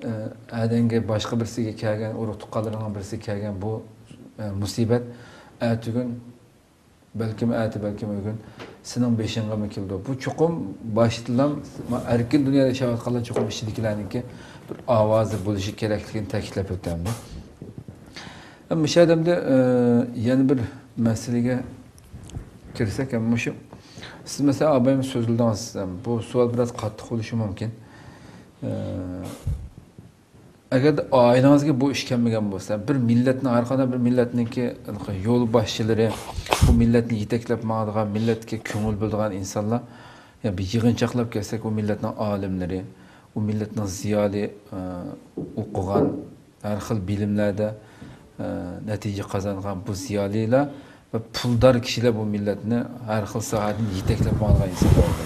ئە، ھەدەڭگە باشقا بىرسىگە كەلگەن، ئۇرۇق تۇغقانلىرىڭنىڭ بىرسىگە كەلگەن بۇ، ئە، مۇسىبەت ئەتىگۈن بەلكىم ئەتە، بەلكىم ئۆگۈن سېنىڭ بېشىڭغىمۇ كېلىدۇ. بۇ چوقۇم باشتىلا ئەركىن دۇنيادا ياشاۋاتقانلار چوقۇم ئىچىدىكىلەرنىڭكى بىر ئاۋازى بولۇشى كېرەكلىكىنى تەكىتلەپ ئۆتەمدۇ. مۇشۇ ئادەمدە، ئە، يەنە بىر مەسىلىگە كىرسەك، مۇشۇ سىز مەسىلەن ئابايمۇ سۆزلىدىڭىز، بۇ سوئال بىراز قاتتىق بولۇشى مۇمكىن. ئە، ئەگەردە ئائىلىڭىزگە بۇ ئىش كەلمىگەن بولسا، بىر مىللەتنىڭ، ھەر قانداق بىر مىللەتنىڭكى يول باشچىلىرى، بۇ مىللەتنى يېتەكلەپ ماڭىدىغان، مىللەتكە كۆڭۈل بۆلىدىغان ئىنسانلار، يا بىر يىغىنچاقلاپ كەلسەك، ئۇ مىللەتنىڭ ئالىملىرى، ئۇ مىللەتنىڭ زىيالىي، ئە، ئوقۇغان، ھەر خىل بىلىملەردە، ئە، نەتىجە قازانغان بۇ زىيالىيلار ۋە پۇلدار كىشىلەر بۇ مىللەتنى ھەر خىل ساھەدىن يېتەكلەپ ماڭىدىغان ئىنسانلار بولدى.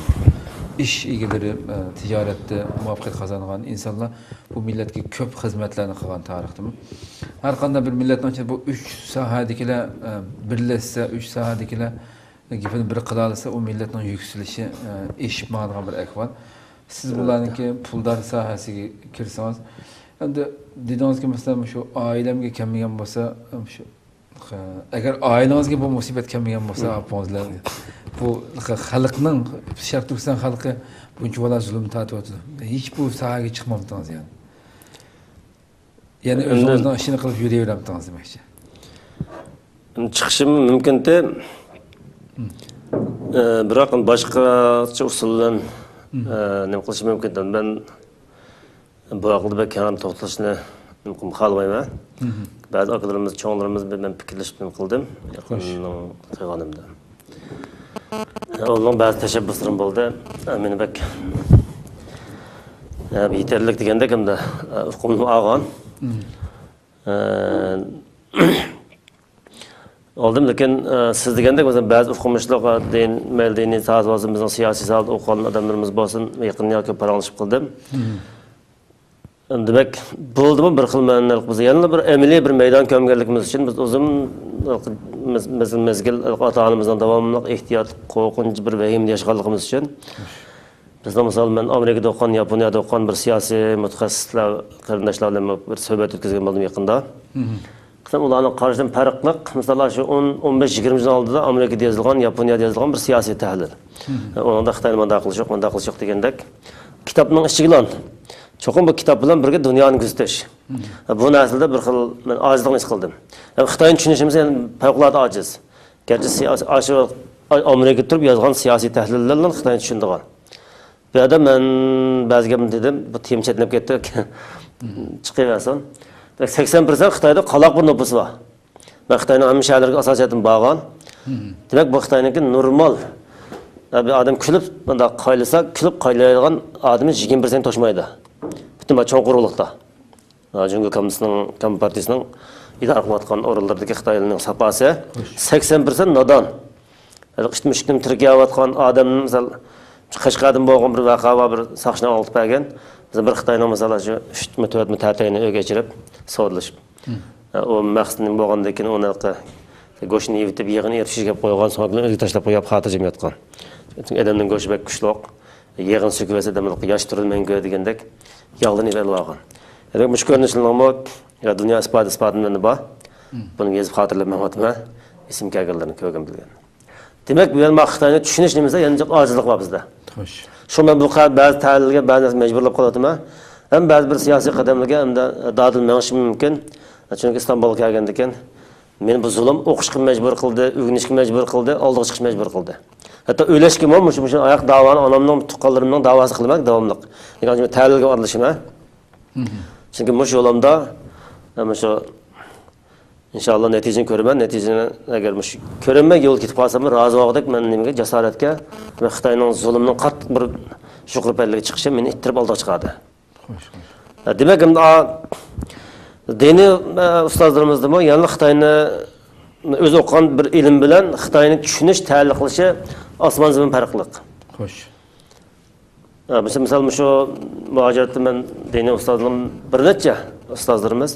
ئىش ئىگىلىرى، ئە، تىجارەتتە مۇۋەپپەقىيەت قازانغان ئىنسانلار بۇ مىللەتكە كۆپ خىزمەتلەرنى قىلغان تارىختىمۇ. ھەر قانداق بىر مىللەتنىڭ ئىچىدە بۇ ئۈچ ساھەدىكىلەر، ئە، بىرلەشسە، ئۈچ ساھەدىكىلەر گېپىنى بىر قىلالىسا، ئۇ مىللەتنىڭ يۈكسىلىشى، ئە، ئېشىپ ماڭىدىغان بىر ئەھۋال. سىز ئەلۋەتتە. بۇلارنىڭكى پۇلدار ساھەسىگە كىرسىڭىز، ئەمدى دېدىڭىزكى، مەسىلەن، شۇ ئائىلەمگە كەلمىگەن بولسا، شۇ ئەگەر ئائىلىڭىزگە بۇ مۇسىبەت كەلمىگەن بولسا، ئاپىڭىز بىلەن بۇ خەلقنىڭ، شەرقىي تۈركىستان خەلقى بۇنچىۋالا زۇلۇم تارتىۋاتىدۇ. ھېچ بۇ ساھەگە چىقمامتىڭىز يەنى. يەنى ئۆزىڭىزنىڭ ئىشىنى قىلىپ يۈرۈۋېرەمتىڭىز دېمەكچى. چىقىشىم مۇمكىنتى. ئە، بىراق باشقىچە ئۇسۇل بىلەن، ئە، نېمە قىلىشىم مۇمكىنتى. مەن بۇ ھەققىدە بەك كەڭرى توختىلىشنى خالىمايمەن. بەزى ئاكىلىرىمىز، چوڭلىرىمىز بىلەن پىكىرلىشىپ نېمە قىلدىم، يېقىننىڭ قىلغىنىمدا. ئۇنىڭ بەزى تەشەببۇسلىرىم بولدى. مېنى بەك، يېتەرلىك دېگەندەك ئەمدى ئۇقۇمنى ئالغان. ئالدىم، لېكىن، ئە، سىز دېگەندەك، مەسىلەن، بەزى ئوقۇمۇشلۇق، ئە، دىن، مەيلى دىنىي ساھەسى بولسۇن، بىزنىڭ سىياسىي ساھەدە ئوقۇغان ئادەملىرىمىز بولسۇن، يېقىندىن ياكى پاراڭلىشىپ قىلدىم. دېمەك، بولدىمۇ بىر خىل مەنىلىك، بىز يەنىلا بىر ئەمەلىي بىر مەيدان كۆرمىگەنلىكىمىز ئۈچۈن، بىز ئۇزۇن مەز-، مەزگىل ئاتا-ئانىمىزنىڭ داۋاملىق ئېھتىيات، قورقۇنچ، بىر ۋەھىمىدە ياشىغانلىقىمىز ئۈچۈن، بىزنىڭ، مىسال، مەن ئامېرىكىدا ئوقۇغان، ياپونىيەدە ئوقۇغان بىر سىياسىي مۇتەخەسسىسلەر، قېرىنداشلار بىلەن بىر سۆھبەت ئۆتكۈزگەن بولدۇم يېقىندا. قىسەن ئۇلارنىڭ قارىشىدىن پەرقلىق، مىسال، شۇ ئون، ئون بەش، يىگىرمە يىل ئالدىدا ئامېرىكىدا يېزىلغان، ياپونىيەدا يېزىلغان بىر سىياسىي تەھلىل. ئۇنىڭدا خىتاينى مۇنداق قىلىش يوق، مۇنداق قىلىش يوق دېگەندەك. كىتابنىڭ ئىچىگىلا، چوقۇم بۇ كىتاب بىلەن بىرگە دۇنيانى كۆزىتىش. بۇ نەرسىدە بىر خىل مەن ئاجىزلىقنى ھېس قىلدىم. يەنى خىتاينى چۈشىنىشىمىز يەنە پەۋقۇلئاددە ئاجىز. گەرچە سىياسىي، ئاشۇ ئامېرىكىدا تۇرۇپ يازغان سىياسىي تەھلىللەر بىلەن خىتاينى چۈشىنىدىغان. بۇ يەردە مەن بەزى گەپنى دېدىم، بۇ تېما چەتنەپ كەتتى. چىقىۋەرسۇن. سەكسەن پىرسەنت خىتايدا قالاق بىر نوپۇس بار. مەن خىتاينىڭ ھەممە شەھەرلىرىگە ئاساسىي جەھەتتىن بارغان. دېمەك، بۇ خىتاينىڭكى نورمال، بىر ئادەم كۈلۈپ، مۇنداق قايلىسا، كۈلۈپ قايلايدىغان ئادىمى يىگىرمە پىرسەنت توشمايدۇ. پۈتۈن بۇ چوڭ قۇرۇقلۇقتا. جۇڭگو كوممۇنىستىنىڭ، كومپارتىيىسىنىڭ ئىدارە قىلىۋاتقان ئورۇنلىرىدىكى خىتايلارنىڭ ساپاسى سەكسەن پىرسەنت نادان. ھېلىقى ئىتمىشىكنى تىركەۋاتقان ئادەمنى، مىسال، قەشقەردىن بولغان بىر ۋەقە بار، بىر ساقچىنى ئاڭلىتىپ بەرگەن. بىز بىر خىتاينىڭ، مىسال، شۇ ئۈچمۇ، تۆتمۇ تەتەينى ئۆيگە ئېچىرىپ سودىلىشىپ. ئۇ مەقسىتىم بولغاندىن كېيىن ئۇنى گۆشىنى يېۋىتىپ، يېغىنى ئېرىپ شىشىگە قويغان، سوڭ ئېلىپ تاشلاپ قويۇپ، خاتىرجەم ياتقان. چۈنكى ئادەمنىڭ گۆشى بەك كۈچلۈك، يېغىنى سۆكۈۋەتسە، ئادەم ياش تۇرىدۇ مەڭگۈ دېگەندەك، ياغلىنى ئېلىۋالغان. دېمەك، مۇشۇ كۆرۈنۈشلەرنىڭمۇ دۇنيا ئىسپاتى، ئىسپاتىمىزدا بار. بۇنى يېزىپ خاتىرىلەپ ماڭىۋاتىمەن. ئېسىمگە كەلگەنلىرىنى كۆرگەن بىلگەن. دېمەك، بۇ يەنە خىتاينى چۈشىنىش نېمىسىدە يەنە جىق ئاجىزلىق بار بىزدە. خوش. شۇ مەن بۇ قەدەر بەزى تەلىلگە، بەزى نەرسە مەجبۇرلاپ قېلىۋاتىمەن. ھەم بەزى بىر سىياسىي قەدەملەرگە ئەمدى دادىل مېڭىشىم مۇمكىن. چۈنكى ئىستانبۇلغا كەلگەندىكىن مېنى بۇ زۇلۇم ئوقۇشقا مەجبۇر قىلدى، ئۆگىنىشكە مەجبۇر قىلدى، ئالدىغا چىقىشقا مەجبۇر قىلدى. ھەتتا ئۆلۈشكىمۇ مۇشۇ، مۇشۇ ئاياق داۋانى ئانامنىڭ، تۇغقانلىرىمنىڭ داۋاسى قىلىمەن داۋاملىق. لېكىن تەلىلگە ئارىلىشىمەن. چۈنكى مۇشۇ يولۇمدا، مۇشۇ ئىنشاللا نەتىجىنى كۆرىمەن. نەتىجىنى ئەگەر مۇشۇ كۆرەلمەي يول كېتىپ قالساممۇ رازى بولغۇدەك مەن نېمىگە، جاسارەتكە، مەن خىتاينىڭ زۇلۇمىنىڭ قاتتىق بىر يۇقىرى پەللىگە چىقىشى مېنى ئىتتىرىپ ئالدىغا چىقاردى. خوش، خوش. دېمەك، ئەمدى، ئا، دىنىي، ئا، ئۇستازلىرىمىزدىمۇ يەنىلا خىتاينى ئۆزى ئوقۇغان بىر ئىلىم بىلەن خىتاينى چۈشىنىش، تەتبىق قىلىشى ئاسمان زېمىن پەرقلىق. خوش. ئا، مىسال، مىسال، مۇشۇ مۇھاجىرەتتە مەن دىنىي ئۇستازلىرىم بىر نەچچە ئۇستازلىرىمىز،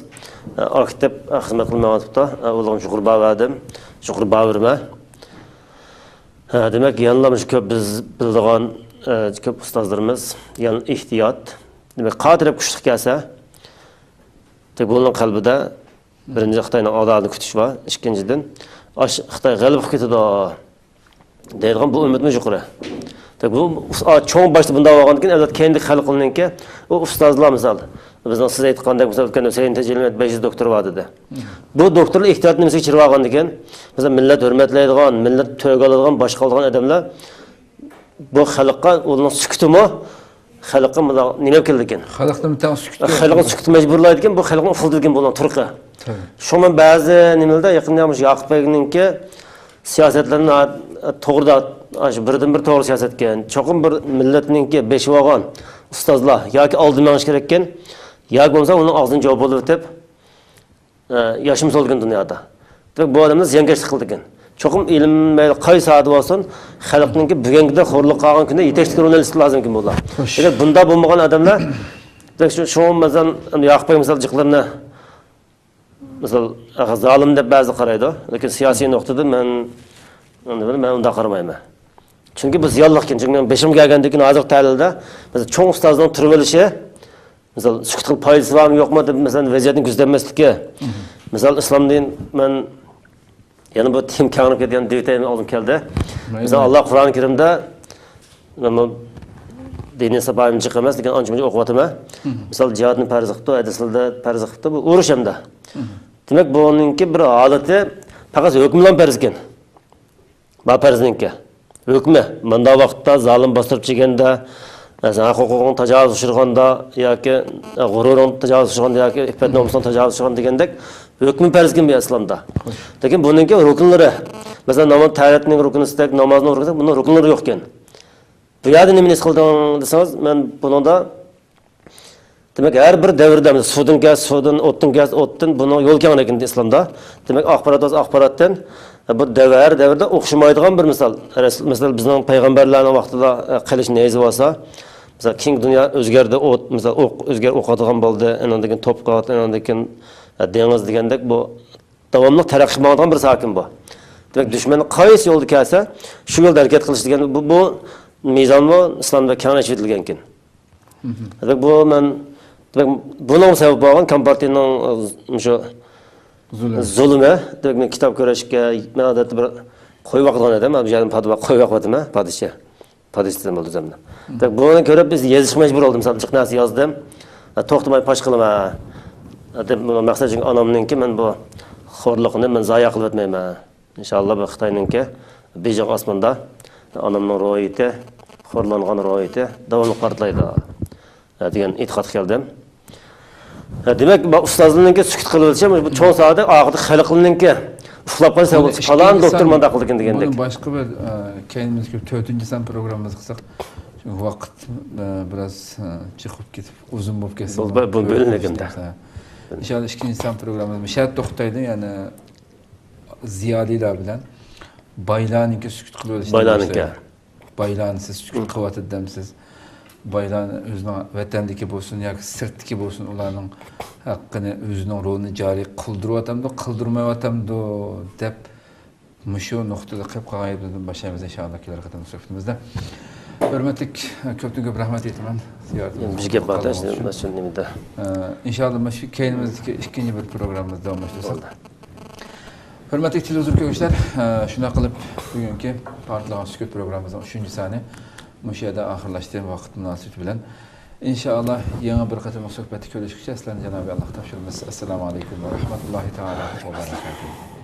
ئا، ئاكتىپ، ئا، خىزمەت قىلىپ مېڭىۋاتىپتۇ. ئا، ئۇلارغا يۇقىرى باھا بەردىم، يۇقىرى باھا بېرىمەن. ھە، دېمەك، يەنىلا مۇشۇ كۆپ بىز بىلىدىغان، ئە، كۆپ ئۇستازلىرىمىز يەنە ئېھتىيات. دېمەك، قارا تەرەپ كۈچلۈك كەلسە، دېمەك، بۇلارنىڭ قەلبىدە بىرىنچى خىتاينىڭ ئادالىتىنى كۈتۈش بار. ئىككىنچىدىن، ئاش-، خىتاي غەلىبە قىلىپ كېتىدۇ دەيدىغان بۇ ئۈمىدمۇ يۇقىرى. دېمەك، بۇ ئۇس-، ئا، چوڭ باشتا بۇنداق بولغاندىن كېيىن، ئەلۋەتتە، كەينىدىكى خەلقنىڭكى، ئۇ ئۇستازلار، مىسال، بىزنىڭ سىز ئېيتقاندەك، مىسال، ئۆتكەندە ھۈسەيىن تېجىلمەت بەش يۈز دوكتورى بار دېدى. بۇ دوكتورلار ئېھتىياتنى نېمىسىگە چىقىرىۋالغاندىكىن، مىسال، مىللەت ھۆرمەتلەيدىغان، مىللەت تۆگە ئالىدىغان، باشقا ئالىدىغان ئادەملەر بۇ خەلققە ئۇنىڭ سۈكۈتىمۇ خەلققە مۇنداق نېمە كېلىدىكەن؟ خەلقنىمۇ تەڭ سۈكۈتكە خەلقنى سۈكۈت مەجبۇرلايدىكەن، بۇ خەلقنى ئۇخلىتىدىكەن بۇنىڭ تۇرقى. تەبىئىي. شۇڭا مەن بەزى نېمىلەردە يېقىندا مۇشۇ ياقۇپ بەگنىڭكى سىياسەتلىرىنى توغرىدا، شۇ بىردىن بىر توغرا سىياسەتكەن. چوقۇم بىر مىللەتنىڭكى بېشى بولغان ئۇستازلار ياكى ئالدىن مېڭىش كېرەككەن، ياكى بولمىسا ئۇنىڭ ئاغزىنى جاۋاب بولۇۋېتىپ، ئە، ياشىمىسا بولىدىكەن دۇنيادا. دېمەك، بۇ ئادەملەر زىيانكەشلىك قىلىدىكەن. چوقۇم ئىلىم مەيلى قايسى ساھەدە بولسۇن، خەلقنىڭكى بۈگۈنكىدەك خورلۇققا قالغان كۈندە يېتەكچىلىك رولىنى ئېلىشى لازىمكەن بۇلار. خوش. ئەگەر بۇنداق بولمىغان ئادەملەر، دېمەك، شۇ، شۇ مەسىلەن، ياقۇپ بەگ مىسال جىقلىرىنى، مىسال، زالىم دەپ بەزى قارايدۇ، لېكىن سىياسىي نۇقتىدىن مەن، مەن ئۇنداق قارىمايمەن. چۈنكى بۇ زىيانلىقكەن. چۈنكى مېنىڭ بېشىمغا كەلگەندىن كېيىن ھازىرقى تەھلىلدە، مىسال، چوڭ ئۇستازنىڭ تۇرۇۋېلىشى، مىسال، سۈكۈت قىلىپ پايدىسى بارمۇ يوقمۇ دەپ، مىسال، ۋەزىيەتنى كۆزىتەلمەسلىكى. مىسال، ئىسلام دىن، مەن يەنە بۇ تېما كەڭرىپ كېتىدىغان دېيىتەيمەن ئالدىم كەلدى. مەيلى. مىسال، ئاللا قۇرئان كەرىمدە، مەن بۇ دىنىي ساپايىم جىق ئەمەس، لېكىن ئانچە مۇنچە ئوقۇۋاتىمەن. مىسال، جىھادنى پەرز قىپتۇ، ھەدىسلەردە پەرز قىپتۇ، بۇ ئۇرۇش ھەمدە. دېمەك، بۇنىڭكى بىر ھالىتى پەقەت ھۆكۈملا پەرز ئىكەن. ما پەرزنىڭكى ھۆكمى، مۇنداق ۋاقىتتا زالىم باستۇرۇپ چىگەندە، ھەق ھوقۇقۇڭ تاجاۋۇز ئۇچرىغاندا ياكى غۇرۇرۇڭ تاجاۋۇز ئۇچرىغاندا ياكى ئىپپەت نومۇسۇڭ تاجاۋۇز ئۇچرىغاندا دېگەندەك ھۆكمى پەرزكەن بۇ ئىسلامدا. لېكىن بۇنىڭكى رۇكۇنلىرى، مەسىلەن، ناماز تەھارەتنىڭ رۇكنىسىدەك، نامازنىڭ رۇكنىسىدەك، بۇنىڭ رۇكنلىرى يوقكەن. بۇ يەردە نېمىنى ھېس قىلدىڭ دېسىڭىز، مەن بۇنىڭدا دېمەك، ھەر بىر دەۋردە، مىسال، سۇدىن كەلسە سۇدىن، ئوتتىن كەلسە ئوتتىن، بۇنىڭ يول كەڭرىكىنى ئىسلامدا. دېمەك، ئاخبارات بولسا ئاخباراتتىن، بۇ دەۋر، ھەر دەۋردە ئوخشىمايدىغان بىر مىسال. رەس-، مىسال، بىزنىڭ پەيغەمبەرلەرنىڭ ۋاقتىدا، ئە، قىلىچ نەيزە بولسا، مىسال، كېيىنكى دۇنيا ئۆزگەردى، ئوت، مىسال، ئوق، ئۆزگەر ئوقىدىغان بولدى، ئاندىن كېيىن توپقا، ئاندىن كېيىن، ئە، دېڭىز دېگەندەك بۇ داۋاملىق تەرەققىي قىلمايدىغان بىر ساكىن بۇ. دېمەك، دۈشمەن قايسى يولدا كەلسە، شۇ يولدا ھەرىكەت قىلىش دېگەن بۇ، بۇ مىزانمۇ ئىسلامدا كەڭ ئېچىۋېتىلگەنكەن. دېمەك، بۇ مەن، دېمەك، بۇنىڭ سەۋەب بولغان كامپارتىيىنىڭ، ئە، مۇشۇ زۇلۇم. زۇلۇمى. دېمەك، مەن كىتاب كۆرۈشكە، مەن ئادەتتە بىر قويۇپ باقىدىغان ئادەم، بۇ يەردىن پادا-، قويۇپ باقىۋاتىمەن، پادىچى. پادىچى دېسەم بولىدۇ ئۆزۈمنى. دېمەك، بۇنى كۆرۈپ بىز يېزىشقا مەجبۇر بولدۇم. مىسال، جىق نەرسە يازدىم. ئە، توختىماي پاش قىلىمەن. ئە، دەپ، مەقسەت، چۈنكى ئانامنىڭكى مەن بۇ خورلۇقىنى مەن زايە قىلىۋەتمەيمەن. ئىنشاللا، بۇ خىتاينىڭكى بېيجىڭ ئاسمىنىدا ئانامنىڭ روھىيىتى، خورلانغان روھىيىتى داۋاملىق پارتلايدۇ، دېگەن ئېتىقادقا كەلدىم. دېمەك، بۇ ئۇستازلارنىڭكى سۈكۈت قىلىۋېلىشى، بۇ چوڭ ساھەدە ئاخىرىدا خەلقنىڭكى ئۇخلاپ قالسا، بۇنى پالان ئىككىنچى دوكتور سان، مۇنداق قىلدىكەن دېگەندەك. بۇنى باشقا بىر، ئە، كەينىمىزدىكى تۆتىنچى سان پروگراممىمىزدا قىلساق، چۈنكى ۋاقىت، ئە، بىراز، ئە، جىق بولۇپ كېتىپ، ئۇزۇن بولۇپ كەتسە، بۇ، بۇ، بۇ بۆلۈنگەندە. ئىنشاللا ئىككىنچى سان پروگراممىمىز مۇشۇ يەردە توختايدۇ، يەنى زىيالىيلار بىلەن بايلارنىڭكى سۈكۈت قىلىۋېلىشىدىن بايلارنىڭكى. باشلايدۇ. بايلارنى سىز سۈكۈت قىلىۋاتىدۇ دەمسىز؟ بايلارنى ئۆزىنىڭ ۋەتەندىكى بولسۇن ياكى سىرتتىكى بولسۇن، ئۇلارنىڭ ھەققىنى، ئۆزىنىڭ رولىنى جارى قىلدۇرۇۋاتامدۇ، قىلدۇرمايۋاتامدۇ دەپ، مۇشۇ نۇقتىدا قېلىپ قالغان يېرىمىزدىن باشلايمىز، ئىنشائاللا، كېلەر قېتىملىق سۆھبىتىمىزدە. ھۆرمەتلىك، كۆپتىن كۆپ رەھمەت ئېيتىمەن زىيارىتىمىزنى قوبۇل قىلغىنىڭىز ئۈچۈن. ئىنشائاللا، مۇشۇ كەينىمىزدىكى ئىككىنچى بىر پروگراممىمىزدا داۋاملاشتۇرساق. ھۆرمەتلىك تېلېۋىزور كۆرگۈچىلەر، ئە، شۇنداق قىلىپ بۈگۈنكى پارتلىغان سۈكۈت پروگراممىمىزنىڭ ئۈچىنچى سانى مۇشۇ يەردە ئاخىرلاشتى، ۋاقىت مۇناسىۋىتى بىلەن. ئىنشائاللا، يەڭى بىر قېتىملىق سۆھبەتتە كۆرۈشكىچە سىلەرنى جانابى ئاللاغا تاپشۇرىمىز. ئەسسالامۇ ئەلەيكۇم ۋە رەھمەتۇللاھى تائالا ۋە بەرەكاتۇھۇ.